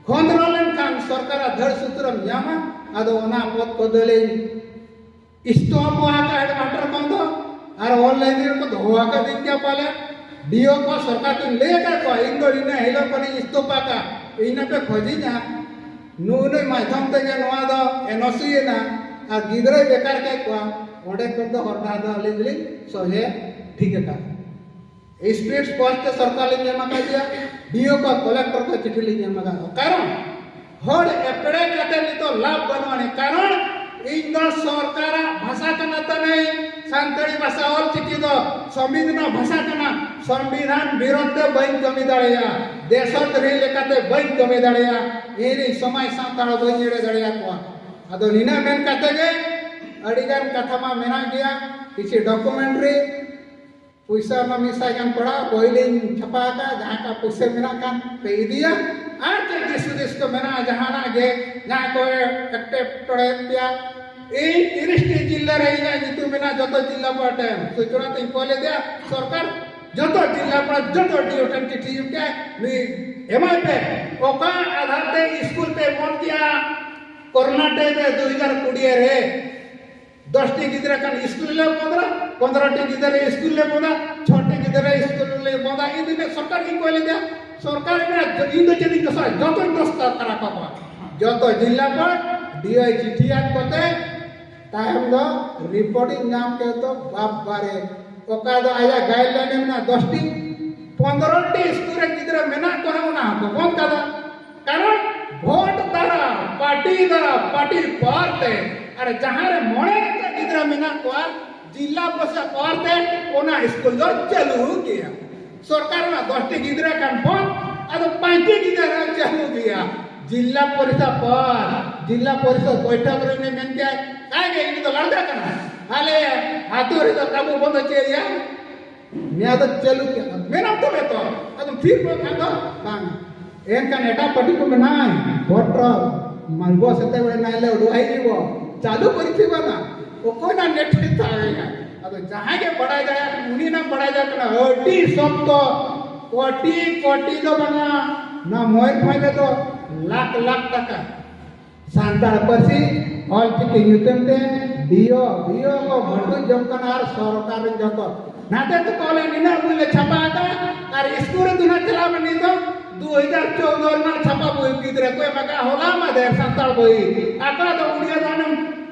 ᱠᱷᱚᱸᱫᱽᱨᱚ ᱞᱮᱱᱠᱷᱟᱱ ᱥᱚᱨᱠᱟᱨᱟᱜ ᱫᱷᱟᱹᱲ ᱥᱩᱛᱨᱮᱢ ᱧᱟᱢᱟ, ᱟᱫᱚ ᱚᱱᱟ ᱯᱚᱫᱽ ᱠᱚᱫᱚᱞᱤᱧ ᱥᱴᱚᱯ ᱟᱠᱟᱫ ᱦᱮᱰᱢᱟᱥᱴᱟᱨ ᱠᱷᱚᱱ ᱫᱚ, ᱟᱨ ᱚᱱᱞᱟᱭᱤᱱ ᱨᱮᱠᱚ ᱫᱚᱦᱚ ᱟᱠᱟᱫᱤᱧ ᱜᱮᱭᱟ ᱯᱟᱞᱮ᱾ ᱰᱤᱳ ᱠᱚ ᱥᱚᱨᱠᱟᱨ ᱴᱷᱮᱱ ᱞᱟᱹᱭ ᱟᱠᱟᱫ ᱠᱚᱣᱟ, ᱤᱧ ᱫᱚ ᱤᱱᱟᱹ ᱦᱤᱞᱳᱜ ᱠᱷᱚᱱᱤᱧ ᱥᱴᱚᱯ ᱟᱠᱟᱫ, ᱤᱧ ᱱᱟᱯᱮ ᱠᱷᱚᱡᱤᱧᱟ᱾ ᱱᱩᱜᱼᱩ ᱱᱩᱭ ᱢᱟᱫᱽᱫᱷᱚᱢ ᱛᱮᱜᱮ ᱱᱚᱣᱟ ᱫᱚ ᱮᱱᱳᱥᱤ ᱮᱱᱟ, ᱟᱨ ᱜᱤᱫᱽᱨᱟᱹᱭ ᱵᱮᱠᱟᱨ ᱠᱮᱫ ᱠᱚᱣᱟ᱾ ᱚᱸᱰᱮ ᱠᱷᱚᱱ ᱫᱚ ᱦᱚᱨ ᱰᱟᱦᱟᱨ ᱫᱚ ᱟᱹᱞᱤᱧ ᱫᱚᱞᱤᱧ ᱥᱚᱡᱷᱮ ᱴᱷᱤᱠ ᱟᱠᱟᱫ᱾ ᱥᱯᱤᱰ ᱯᱳᱥᱴ ᱛᱮ ᱥᱚᱨᱠᱟᱨ ᱞᱤᱧ ᱮᱢ ᱟᱠᱟᱫᱮᱭᱟ, ᱰᱤᱳ ᱠᱚ ᱠᱚᱞᱮᱠᱴᱚᱨ ᱠᱚ ᱪᱤᱴᱷᱤ ᱞᱤᱧ ᱮᱢ ᱟᱠᱟᱫ ᱠᱚᱣᱟ᱾ ᱠᱟᱨᱚᱱ ᱦᱚᱲ ᱮᱯᱮᱲᱮ ᱠᱟᱛᱮ ᱱᱤᱛᱚᱜ ᱞᱟᱵᱷ ᱵᱟᱹᱱᱩᱜ ᱟᱹᱱᱤᱡ᱾ ᱠᱟᱨᱚᱱ ᱤᱧ ᱫᱚ ᱥᱚᱨᱠᱟᱨᱟᱜ ᱵᱷᱟᱥᱟ ᱠᱟᱱᱟ ᱛᱟᱹᱱᱟᱹᱧ, ᱥᱟᱱᱛᱟᱲᱤ ᱵᱷᱟᱥᱟ ᱚᱞ ᱪᱤᱠᱤ ᱫᱚ ᱥᱚᱝᱵᱤᱫᱷᱟᱱ ᱵᱷᱟᱥᱟ ᱠᱟᱱᱟ᱾ ᱥᱚᱝᱵᱤᱫᱷᱟᱱ ᱵᱤᱨᱳᱫᱷ ᱛᱮ ᱵᱟᱹᱧ ᱠᱟᱹᱢᱤ ᱫᱟᱲᱮᱭᱟᱜᱼᱟ, ᱫᱮᱥᱚ ᱫᱨᱳᱦᱤ ᱞᱮᱠᱟᱛᱮ ᱵᱟᱹᱧ ᱠᱟᱹᱢᱤ ᱫᱟᱲᱮᱭᱟᱜᱼᱟ, ᱤᱧ ᱥᱚᱢᱟᱡᱽ ᱥᱟᱶᱛᱟ ᱦᱚᱸ ᱵᱟᱹᱧ ᱮᱲᱮ ᱫᱟᱲᱮᱭᱟᱠᱚᱣᱟ᱾ ᱟᱫᱚ ᱱᱤᱱᱟᱹᱜ ᱢᱮᱱ ᱠᱟᱛᱮ ᱜᱮ ᱟᱹᱰᱤᱜᱟᱱ ᱠᱟᱛᱷᱟ ᱢᱟ ᱢᱮᱱᱟᱜ ᱜᱮᱭᱟ, ᱠᱤᱪᱷᱩ ᱰᱚᱠᱩᱢᱮᱱᱴᱨᱤ ᱯᱩᱭᱥᱟᱹ ᱚᱱᱟ ᱢᱤᱫ ᱥᱟᱭ ᱜᱟᱱ ᱯᱟᱲᱟᱜᱼᱟ, ᱵᱳᱭ ᱞᱤᱧ ᱪᱷᱟᱯᱟ ᱟᱠᱟᱫᱼᱟ, ᱡᱟᱦᱟᱸ ᱠᱟ ᱯᱩᱭᱥᱟᱹ ᱢᱮᱱᱟᱜ ᱠᱷᱟᱱ ᱯᱮ ᱤᱫᱤᱭᱟ᱾ ᱟᱨ ᱪᱮᱫ ᱫᱤᱥ ᱦᱩᱫᱤᱥ ᱠᱚ ᱢᱮᱱᱟᱜᱼᱟ, ᱡᱟᱦᱟᱱᱟᱜ ᱜᱮ, ᱡᱟᱦᱟᱸ ᱠᱚ ᱮᱴᱠᱮᱴᱚᱬᱮ ᱯᱮᱭᱟ, ᱤᱧ ᱛᱤᱨᱤᱥ ᱴᱤ ᱡᱤᱞᱟ ᱨᱮ ᱤᱧᱟᱹᱜ ᱧᱩᱛᱩᱢ ᱢᱮᱱᱟᱜᱼᱟ, ᱡᱚᱛᱚ ᱡᱤᱞᱟ ᱯᱟᱲᱟ ᱴᱷᱮᱱ ᱥᱩᱪᱚᱱᱟ ᱛᱤᱧ ᱠᱚᱞ ᱞᱮᱫᱮᱭᱟ᱾ ᱥᱚᱨᱠᱟᱨ ᱡᱚᱛᱚ ᱡᱤᱞᱟ ᱯᱟᱲᱟ, ᱡᱚᱛᱚ ᱰᱤᱳ ᱴᱷᱮᱱ ᱪᱤᱴᱷᱤ ᱮᱢ ᱠᱮᱫᱼᱟ, ᱱᱩᱭ ᱮᱢᱟᱭ ᱯᱮ᱾ ᱚᱠᱟ ᱟᱫᱷᱟᱨ ᱛᱮ ᱥᱠᱩᱞ ᱯᱮ ᱵᱚᱱᱫ ᱠᱮᱫᱼᱟ ᱠᱚᱨᱳᱱᱟ ᱴᱟᱭᱤᱢ ᱨᱮ ᱫᱩ ᱦᱟᱡᱟᱨ ᱠᱩᱲᱤ ᱨᱮ? ᱫᱚᱥ ᱴᱤ ᱜᱤᱫᱽᱨᱟᱹ ᱠᱷᱟᱱ ᱥᱠᱩᱞ ᱞᱮ ᱵᱚᱸᱫᱟ, ᱯᱚᱱᱫᱽᱨᱚ ᱴᱤ ᱜᱤᱫᱽᱨᱟᱹ ᱥᱠᱩᱞ ᱞᱮ ᱵᱚᱸᱫᱟ, ᱪᱷᱚ ᱴᱤ ᱜᱤᱫᱽᱨᱟᱹ ᱥᱠᱩᱞ ᱞᱮ ᱵᱚᱸᱫᱟ᱾ ᱤᱧ ᱫᱚ ᱥᱚᱨᱠᱟᱨ ᱜᱤᱧ ᱠᱚᱭ ᱞᱮᱫᱟ, ᱥᱚᱨᱠᱟᱨ ᱢᱮᱱᱟ, ᱤᱧ ᱫᱚ ᱪᱮᱫ ᱤᱧ ᱫᱚᱥᱟ? ᱡᱚᱛᱚᱧ ᱫᱚᱥ ᱠᱟᱱᱟ ᱠᱚ᱾ ᱡᱚᱛᱚ ᱡᱤᱞᱟ ᱯᱟᱲ ᱰᱤᱳ ᱪᱤᱴᱷᱤᱭᱟᱫ ᱠᱚᱛᱮ ᱛᱟᱭᱚᱢ ᱫᱚ ᱨᱤᱯᱳᱨᱴ ᱤᱧ ᱧᱟᱢ ᱠᱮᱫ ᱫᱚ, ᱵᱟᱯ ᱵᱟᱨᱮ, ᱚᱠᱟ ᱫᱚ ᱟᱭᱟᱜ ᱜᱟᱭᱤᱰᱞᱟᱭᱤᱱ ᱮ ᱢᱮᱱᱟᱜᱼᱟ ᱫᱚᱥ ᱴᱤ, ᱯᱚᱱᱫᱽᱨᱚ ᱴᱤ ᱥᱠᱩᱞ ᱨᱮ ᱜᱤᱫᱽᱨᱟᱹ ᱢᱮᱱᱟᱜ ᱠᱚ ᱨᱮᱦᱚᱸ ᱚᱱᱟ ᱦᱚᱸᱠᱚ ᱵᱚᱱᱫ ᱠᱟᱫᱟ᱾ ᱠᱟᱨᱚᱱ ᱵᱷᱳᱴ ᱫᱟᱨᱟ, ᱯᱟᱨᱴᱤ ᱫᱟᱨᱟ, ᱯᱟᱨᱴᱤ ᱯᱟᱣᱟᱨ ᱛᱮ, ᱟᱨ ᱡᱟᱦᱟᱸ ᱨᱮ ᱢᱚᱬᱮ ᱜᱚᱴᱮᱡ ᱜᱤᱫᱽᱨᱟᱹ ᱢᱮᱱᱟᱜ ᱠᱚᱣᱟ, ᱡᱤᱞᱟ ᱯᱚᱨᱤᱥᱚᱫ ᱯᱟᱣᱟᱨ ᱛᱮ ᱚᱱᱟ ᱥᱠᱩᱞ ᱫᱚ ᱪᱟᱹᱞᱩ ᱜᱮᱭᱟ᱾ ᱥᱚᱨᱠᱟᱨ ᱚᱱᱟ ᱫᱚᱥ ᱴᱤ ᱜᱤᱫᱽᱨᱟᱹ ᱠᱷᱟᱱ ᱵᱚᱱᱫ, ᱟᱫᱚ ᱯᱟᱸᱪ ᱴᱤ ᱜᱤᱫᱽᱨᱟᱹ ᱪᱟᱹᱞᱩ ᱜᱮᱭᱟ᱾ ᱡᱤᱞᱟ ᱯᱚᱨᱤᱥᱚᱫ ᱯᱟᱣᱟᱨ, ᱡᱤᱞᱟ ᱯᱚᱨᱤᱥᱚᱫ ᱵᱚᱭᱴᱷᱚᱠ ᱨᱮ ᱩᱱᱤ ᱢᱮᱱ ᱠᱮᱭᱟ, ᱟᱡ ᱜᱮ ᱤᱧ ᱫᱚ ᱞᱟᱲᱫᱟ ᱠᱟᱱᱟ, ᱟᱞᱮ ᱟᱹᱛᱩ ᱨᱮᱫᱚ ᱠᱟᱹᱢᱤ ᱵᱚᱱᱫᱚ ᱪᱮᱫ ᱭᱟ? ᱱᱤᱭᱟᱹ ᱫᱚ ᱪᱟᱹᱞᱩ ᱠᱮᱫᱟ, ᱢᱮᱱᱟᱢ ᱛᱚᱵᱮ ᱛᱚ, ᱟᱫᱚ ᱛᱷᱤᱨ ᱠᱚ ᱠᱷᱟᱱ ᱫᱚ ᱵᱟᱝ᱾ ᱮᱱᱠᱷᱟᱱ ᱮᱴᱟᱜ ᱯᱟᱹᱴᱤ ᱠᱚ ᱢᱮᱱᱟᱭ, ᱵᱷᱳᱴ ᱨᱚ ᱢᱟᱞᱵᱚ ᱥᱮᱛᱮ ᱵᱮᱲᱟ ᱱᱟᱭᱞᱮ ᱩᱰᱩᱠ ᱦᱤᱡᱩᱜ ᱪᱟᱞᱩ ᱯᱟᱹᱨᱤᱠᱷᱤ ᱵᱟᱱᱟ᱾ ᱚᱠᱚᱭ ᱱᱟ ᱱᱮᱴ ᱛᱟᱦᱮᱸᱭᱟ? ᱟᱫᱚ ᱡᱟᱦᱟᱸᱭ ᱜᱮ ᱵᱟᱲᱟᱭ ᱫᱟᱲᱮᱭᱟᱜ ᱠᱟᱱᱟ, ᱩᱱᱤ ᱱᱟ ᱵᱟᱲᱟᱭ ᱫᱟᱲᱮᱭᱟᱜ ᱠᱟᱱᱟ, ᱟᱹᱰᱤ ᱥᱚᱠᱛᱚ, ᱠᱳᱴᱤ ᱠᱳᱴᱤ ᱫᱚ ᱵᱟᱝᱟ, ᱱᱟ ᱢᱚᱭᱩᱨᱵᱷᱚᱸᱡᱽ ᱨᱮᱫᱚ ᱞᱟᱠᱷ ᱞᱟᱠᱷ ᱴᱟᱠᱟ ᱥᱟᱱᱛᱟᱲ ᱯᱟᱹᱨᱥᱤ ᱚᱞ ᱪᱤᱠᱤ ᱧᱩᱛᱩᱢ ᱛᱮ ᱰᱤᱳ, ᱵᱤᱳ ᱠᱚ ᱵᱷᱟᱹᱴᱩᱡ ᱡᱚᱝ ᱠᱟᱱᱟ ᱟᱨ ᱥᱚᱨᱠᱟᱨ ᱨᱮᱱ ᱡᱚᱛᱚ ᱱᱟᱛᱮ ᱛᱮᱠᱚ ᱚᱞᱮ ᱱᱤᱱᱟᱹᱜ ᱵᱚᱭ ᱞᱮ ᱪᱷᱟᱯᱟ ᱟᱠᱟᱫ ᱟᱨ ᱥᱠᱩᱞ ᱨᱮ ᱫᱩᱱᱟ ᱪᱟᱞᱟᱣ ᱢᱮ ᱱᱤᱛᱚᱜ ᱫᱩ ᱦᱟᱡᱟᱨ ᱪᱳᱣᱫᱚ ᱨᱮᱱᱟᱜ ᱪᱷᱟᱯᱟ ᱵᱚᱭ ᱜᱤᱫᱽᱨᱟᱹ ᱠᱚ ᱮᱢ ᱟᱠᱟᱫ ᱦᱚᱞᱟ ᱢᱟᱫᱷᱮᱨ ᱥᱟᱱᱛᱟᱲ ᱵᱚᱭ ᱟᱠᱟ ᱫᱚ ᱩᱲᱤᱭᱟ ᱫᱟᱱᱮᱢ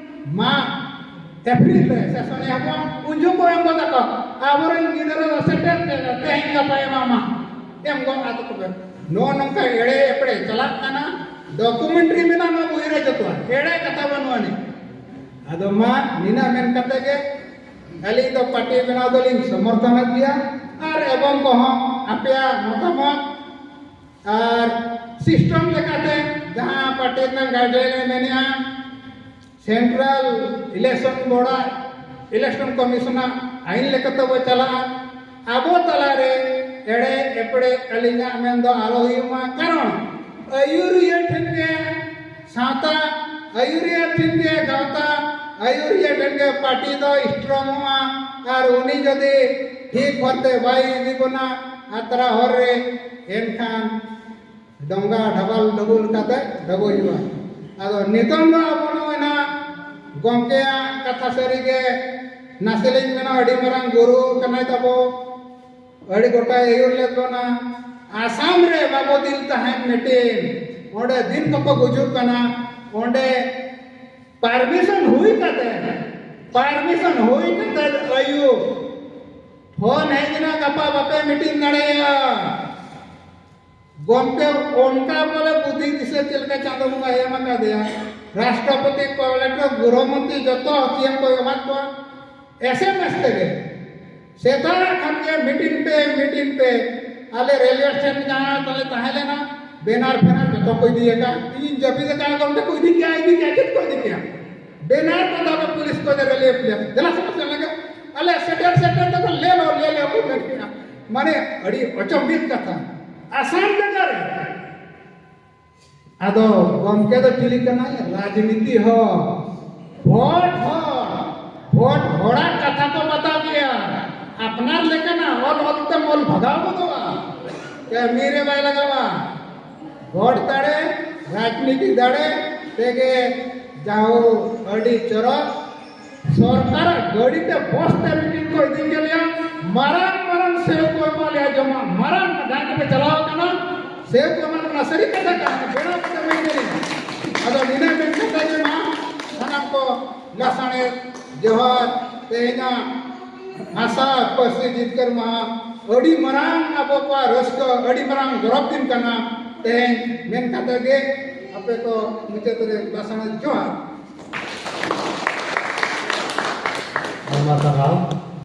ᱢᱟ ᱮᱯᱨᱤᱞ ᱨᱮ ᱥᱮᱥᱚᱱ ᱮᱦᱚᱵᱚᱜᱼᱟ, ᱩᱱ ᱡᱚᱠᱷᱚᱱ ᱠᱚ ᱮᱢ ᱜᱚᱫ ᱟᱠᱚ ᱟᱵᱚᱨᱮᱱ ᱜᱤᱫᱽᱨᱟᱹ ᱫᱚ ᱥᱮᱴᱮᱨ ᱛᱮ ᱛᱮᱦᱮᱧ ᱜᱟᱯᱟ ᱮᱢᱟᱢᱟ, ᱮᱢ ᱜᱚᱫ ᱟᱫᱚ ᱛᱚᱵᱮ ᱱᱚᱜᱼᱚ ᱱᱚᱝᱠᱟ ᱮᱲᱮ ᱮᱯᱲᱮ ᱪᱟᱞᱟᱜ ᱠᱟᱱᱟ᱾ ᱰᱚᱠᱩᱢᱮᱱᱴᱨᱤ ᱢᱮᱱᱟᱜᱼᱟ ᱱᱚᱣᱟ ᱵᱚᱭ ᱨᱮ ᱡᱚᱛᱚᱣᱟᱜ, ᱮᱲᱮ ᱠᱟᱛᱷᱟ ᱵᱟᱹᱱᱩᱜ ᱟᱹᱱᱤᱡ᱾ ᱟᱫᱚ ᱢᱟ ᱱᱤᱱᱟᱹᱜ ᱢᱮᱱ ᱠᱟᱛᱮ ᱜᱮ ᱟᱹᱞᱤᱧ ᱫᱚ ᱯᱟᱨᱴᱤ ᱵᱮᱱᱟᱣ ᱫᱚᱞᱤᱧ ᱥᱚᱢᱚᱨᱛᱷᱚᱱᱮᱫ ᱜᱮᱭᱟ᱾ ᱟᱨ ᱮᱵᱚᱝ ᱠᱚᱦᱚᱸ ᱟᱯᱮᱭᱟᱜ ᱢᱚᱛᱟᱢᱚᱛ ᱟᱨ ᱥᱤᱥᱴᱮᱢ ᱞᱮᱠᱟᱛᱮ ᱡᱟᱦᱟᱸ ᱯᱟᱨᱴᱤ ᱨᱮᱱᱟᱜ ᱜᱟᱭᱤᱰᱞᱟᱭᱤᱱ ᱮ ᱢᱮᱱᱮᱜᱼᱟ, ᱥᱮᱱᱴᱨᱟᱞ ᱤᱞᱮᱠᱥᱚᱱ ᱵᱳᱨᱰ ᱟᱜ ᱤᱞᱮᱠᱥᱚᱱ ᱠᱚᱢᱤᱥᱚᱱ ᱟᱜ ᱟᱹᱭᱤᱱ ᱞᱮᱠᱟᱛᱮ ᱵᱚ ᱪᱟᱞᱟᱜᱼᱟ᱾ ᱟᱵᱚ ᱛᱟᱞᱟᱨᱮ ᱮᱲᱮ ᱮᱯᱲᱮ ᱟᱹᱞᱤᱧᱟᱜ ᱢᱮᱱ ᱫᱚ ᱟᱞᱚ ᱦᱩᱭᱩᱜ ᱢᱟ, ᱠᱟᱨᱚᱱ ᱟᱹᱭᱩᱨᱤᱭᱟᱹ ᱴᱷᱮᱱ ᱜᱮ ᱥᱟᱶᱛᱟ ᱟᱹᱭᱩᱨᱤᱭᱟᱹ ᱴᱷᱮᱱ ᱜᱮ ᱜᱟᱶᱛᱟ ᱟᱹᱭᱩᱨᱤᱭᱟᱹ ᱴᱷᱮᱱ ᱜᱮ ᱯᱟᱨᱴᱤ ᱫᱚ ᱥᱴᱨᱚᱝ ᱚᱜᱼᱟ᱾ ᱟᱨ ᱩᱱᱤ ᱡᱩᱫᱤ ᱴᱷᱤᱠ ᱦᱚᱨᱛᱮ ᱵᱟᱭ ᱤᱫᱤ ᱵᱚᱱᱟ ᱟᱛᱨᱟ ᱦᱚᱨ ᱨᱮ, ᱮᱱᱠᱷᱟᱱ ᱰᱚᱝᱜᱟ ᱰᱷᱟᱵᱟᱞ ᱰᱩᱵᱩᱞ ᱠᱟᱛᱮ ᱰᱩᱵᱩᱡᱚᱜᱼᱟ᱾ ᱟᱫᱚ ᱱᱤᱛᱚᱝ ᱫᱚ ᱟᱵᱚ ᱱᱚᱜᱼᱚᱭ ᱱᱟ ᱜᱚᱢᱠᱮᱭᱟᱜ ᱠᱟᱛᱷᱟ ᱥᱟᱹᱨᱤ ᱜᱮ ᱱᱟᱥᱮ ᱞᱤᱧ ᱢᱮᱱᱟ ᱟᱹᱰᱤ ᱢᱟᱨᱟᱝ ᱜᱩᱨᱩ ᱠᱟᱱᱟᱭ ᱛᱟᱵᱚ, ᱟᱹᱰᱤ ᱜᱚᱴᱟᱭ ᱟᱹᱭᱩᱨ ᱞᱮᱫ ᱵᱚᱱᱟ᱾ ᱟᱥᱟᱢ ᱨᱮ ᱵᱟᱵᱚ ᱫᱤᱞ ᱛᱟᱦᱮᱱ ᱢᱤᱴᱤᱝ, ᱚᱸᱰᱮ ᱫᱤᱱ ᱠᱚᱠᱚ ᱜᱩᱡᱩᱜ ᱠᱟᱱᱟ, ᱚᱸᱰᱮ ᱯᱟᱨᱢᱤᱥᱚᱱ ᱦᱩᱭ ᱠᱟᱛᱮ, ᱯᱟᱨᱢᱤᱥᱚᱱ ᱦᱩᱭ ᱠᱟᱛᱮ ᱟᱹᱭᱩᱵ ᱯᱷᱳᱱ ᱦᱮᱡ ᱮᱱᱟ, ᱜᱟᱯᱟ ᱵᱟᱯᱮ ᱢᱤᱴᱤᱝ ᱫᱟᱲᱮᱭᱟᱜᱼᱟ᱾ ᱜᱚᱢᱠᱮ ᱚᱱᱠᱟ ᱵᱚᱞᱮ ᱵᱩᱫᱷᱤ ᱫᱤᱥᱟᱹ ᱪᱮᱫ ᱞᱮᱠᱟ ᱪᱟᱸᱫᱚ ᱵᱚᱸᱜᱟᱭ ᱮᱢ ᱟᱠᱟᱫᱮᱭᱟ, ᱨᱟᱥᱴᱨᱚᱯᱚᱛᱤ, ᱠᱚᱞᱮᱠᱴᱚᱨ, ᱜᱨᱚᱦᱚ ᱢᱚᱱᱛᱨᱤ ᱡᱚᱛᱚ ᱥᱤ ᱮᱢ ᱠᱚ ᱮᱢᱟᱫ ᱠᱚᱣᱟ ᱮᱥ ᱮᱢ ᱮᱥ ᱛᱮᱜᱮ᱾ ᱥᱮᱛᱟᱜ ᱠᱷᱟᱱ ᱜᱮ ᱢᱤᱴᱤᱝ ᱯᱮ, ᱢᱤᱴᱤᱝ ᱯᱮ᱾ ᱟᱞᱮ ᱨᱮᱞᱣᱮ ᱥᱴᱮᱥᱚᱱ ᱡᱟᱦᱟᱸ ᱛᱟᱞᱮ ᱛᱟᱦᱮᱸ ᱞᱮᱱᱟ, ᱵᱮᱱᱟᱨ ᱯᱷᱮᱱᱟᱨ ᱡᱚᱛᱚ ᱠᱚ ᱤᱫᱤ ᱟᱠᱟᱫ᱾ ᱤᱧ ᱡᱟᱹᱯᱤᱫ ᱟᱠᱟᱫ ᱜᱚᱢᱠᱮ ᱠᱚ ᱤᱫᱤ ᱠᱮᱜᱼᱟ, ᱤᱫᱤ ᱠᱮᱜᱼᱟ, ᱪᱮᱫ ᱠᱚ ᱤᱫᱤ ᱠᱮᱜᱼᱟ? ᱵᱮᱱᱟᱨ ᱠᱚ ᱫᱟᱵᱟ ᱯᱩᱞᱤᱥ ᱠᱚ ᱨᱮᱞᱣᱮ ᱯᱩᱞᱤᱥ ᱫᱮᱞᱟ ᱥᱮᱵᱟ ᱥᱮᱱ ᱞᱮᱱ ᱜᱮ᱾ ᱟᱞᱮ ᱥᱮᱴᱮᱨ ᱥᱮᱴᱮᱨ ᱛᱮᱠᱚ ᱞᱮ ᱞᱚ, ᱞᱮ ᱞᱚ ᱠᱚ ᱢᱮᱱ ᱠᱮᱜᱼᱟ᱾ ᱢᱟᱱᱮ ᱟᱹᱰᱤ ᱚᱪᱚᱢᱵᱤᱛ ᱠᱟᱛᱷᱟ᱾ ᱟᱥᱟᱢ ᱡᱟᱭᱜᱟ ᱨᱮ ᱟᱫᱚ ᱜᱚᱢᱠᱮ ᱫᱚ ᱪᱤᱞᱤ ᱠᱟᱱᱟᱭ? ᱨᱟᱡᱽᱱᱤᱛᱤ ᱦᱚᱲ, ᱵᱷᱳᱴ ᱦᱚᱲ, ᱵᱷᱳᱴ ᱦᱚᱲᱟᱜ ᱠᱟᱛᱷᱟ ᱠᱚ ᱵᱟᱛᱟᱣ ᱜᱮᱭᱟ᱾ ᱟᱯᱱᱟᱨ ᱞᱮᱠᱟᱱᱟᱜ ᱚᱞ ᱚᱞ ᱛᱮᱢ ᱚᱞ ᱵᱷᱟᱜᱟᱣ ᱜᱚᱫᱚᱜᱼᱟ, ᱠᱟᱹᱢᱤ ᱨᱮ ᱵᱟᱭ ᱞᱟᱜᱟᱣᱟ᱾ ᱵᱷᱳᱴ ᱫᱟᱲᱮ, ᱨᱟᱡᱽᱱᱤᱛᱤ ᱫᱟᱲᱮ ᱛᱮᱜᱮ ᱡᱟᱦᱳ ᱟᱹᱰᱤ ᱪᱚᱨᱚᱠ ᱥᱚᱨᱠᱟᱨᱟᱜ ᱜᱟᱹᱰᱤ ᱛᱮ, ᱵᱚᱥ ᱛᱮ ᱢᱤᱴᱤᱝ ᱠᱚ ᱤᱫᱤ ᱠᱮᱫ ᱞᱮᱭᱟ᱾ ᱢᱟᱨᱟᱝ ᱢᱟᱨᱟᱝ ᱥᱮᱣ ᱠᱚ ᱮᱢᱟ ᱞᱮᱭᱟ ᱡᱚᱢᱟᱜ, ᱢᱟᱨᱟᱝ ᱡᱟᱦᱟᱸ ᱠᱚᱯᱮ ᱪᱟᱞᱟᱣ ᱟᱠᱟᱱᱟ, ᱥᱮᱣ ᱠᱚ ᱮᱢᱟ ᱞᱮ ᱠᱟᱱᱟ, ᱥᱟᱹᱨᱤ ᱠᱟᱛᱷᱟ ᱠᱟᱱᱟ, ᱵᱮᱱᱟᱣ ᱠᱟᱛᱮ ᱢᱮᱱ ᱠᱟᱹᱫᱟᱹᱧ᱾ ᱟᱫᱚ ᱱᱤᱱᱟᱹᱜ ᱢᱮᱱ ᱠᱟᱛᱮ ᱜᱮ ᱢᱟ ᱥᱟᱱᱟᱢ ᱠᱚ ᱞᱟᱥᱟᱬᱦᱮᱫ ᱡᱚᱦᱟᱨ᱾ ᱛᱮᱦᱮᱧᱟᱜ ᱵᱷᱟᱥᱟ ᱯᱟᱹᱨᱥᱤ ᱡᱤᱛᱠᱟᱹᱨ ᱢᱟᱦᱟ ᱟᱹᱰᱤ ᱢᱟᱨᱟᱝ ᱟᱵᱚ ᱠᱚᱣᱟᱜ ᱨᱟᱹᱥᱠᱟᱹ, ᱟᱹᱰᱤ ᱢᱟᱨᱟᱝ ᱜᱚᱨᱚᱵᱽ ᱫᱤᱱ ᱠᱟᱱᱟ᱾ ᱛᱮᱦᱮᱧ ᱢᱮᱱ ᱠᱟᱛᱮ ᱜᱮ ᱟᱯᱮ ᱠᱚ ᱢᱩᱪᱟᱹᱫ ᱨᱮ ᱞᱟᱥᱟᱬᱦᱮᱫ ᱡᱚᱦᱟᱨ᱾ ᱟᱭᱢᱟ ᱥᱟᱨᱦᱟᱣ᱾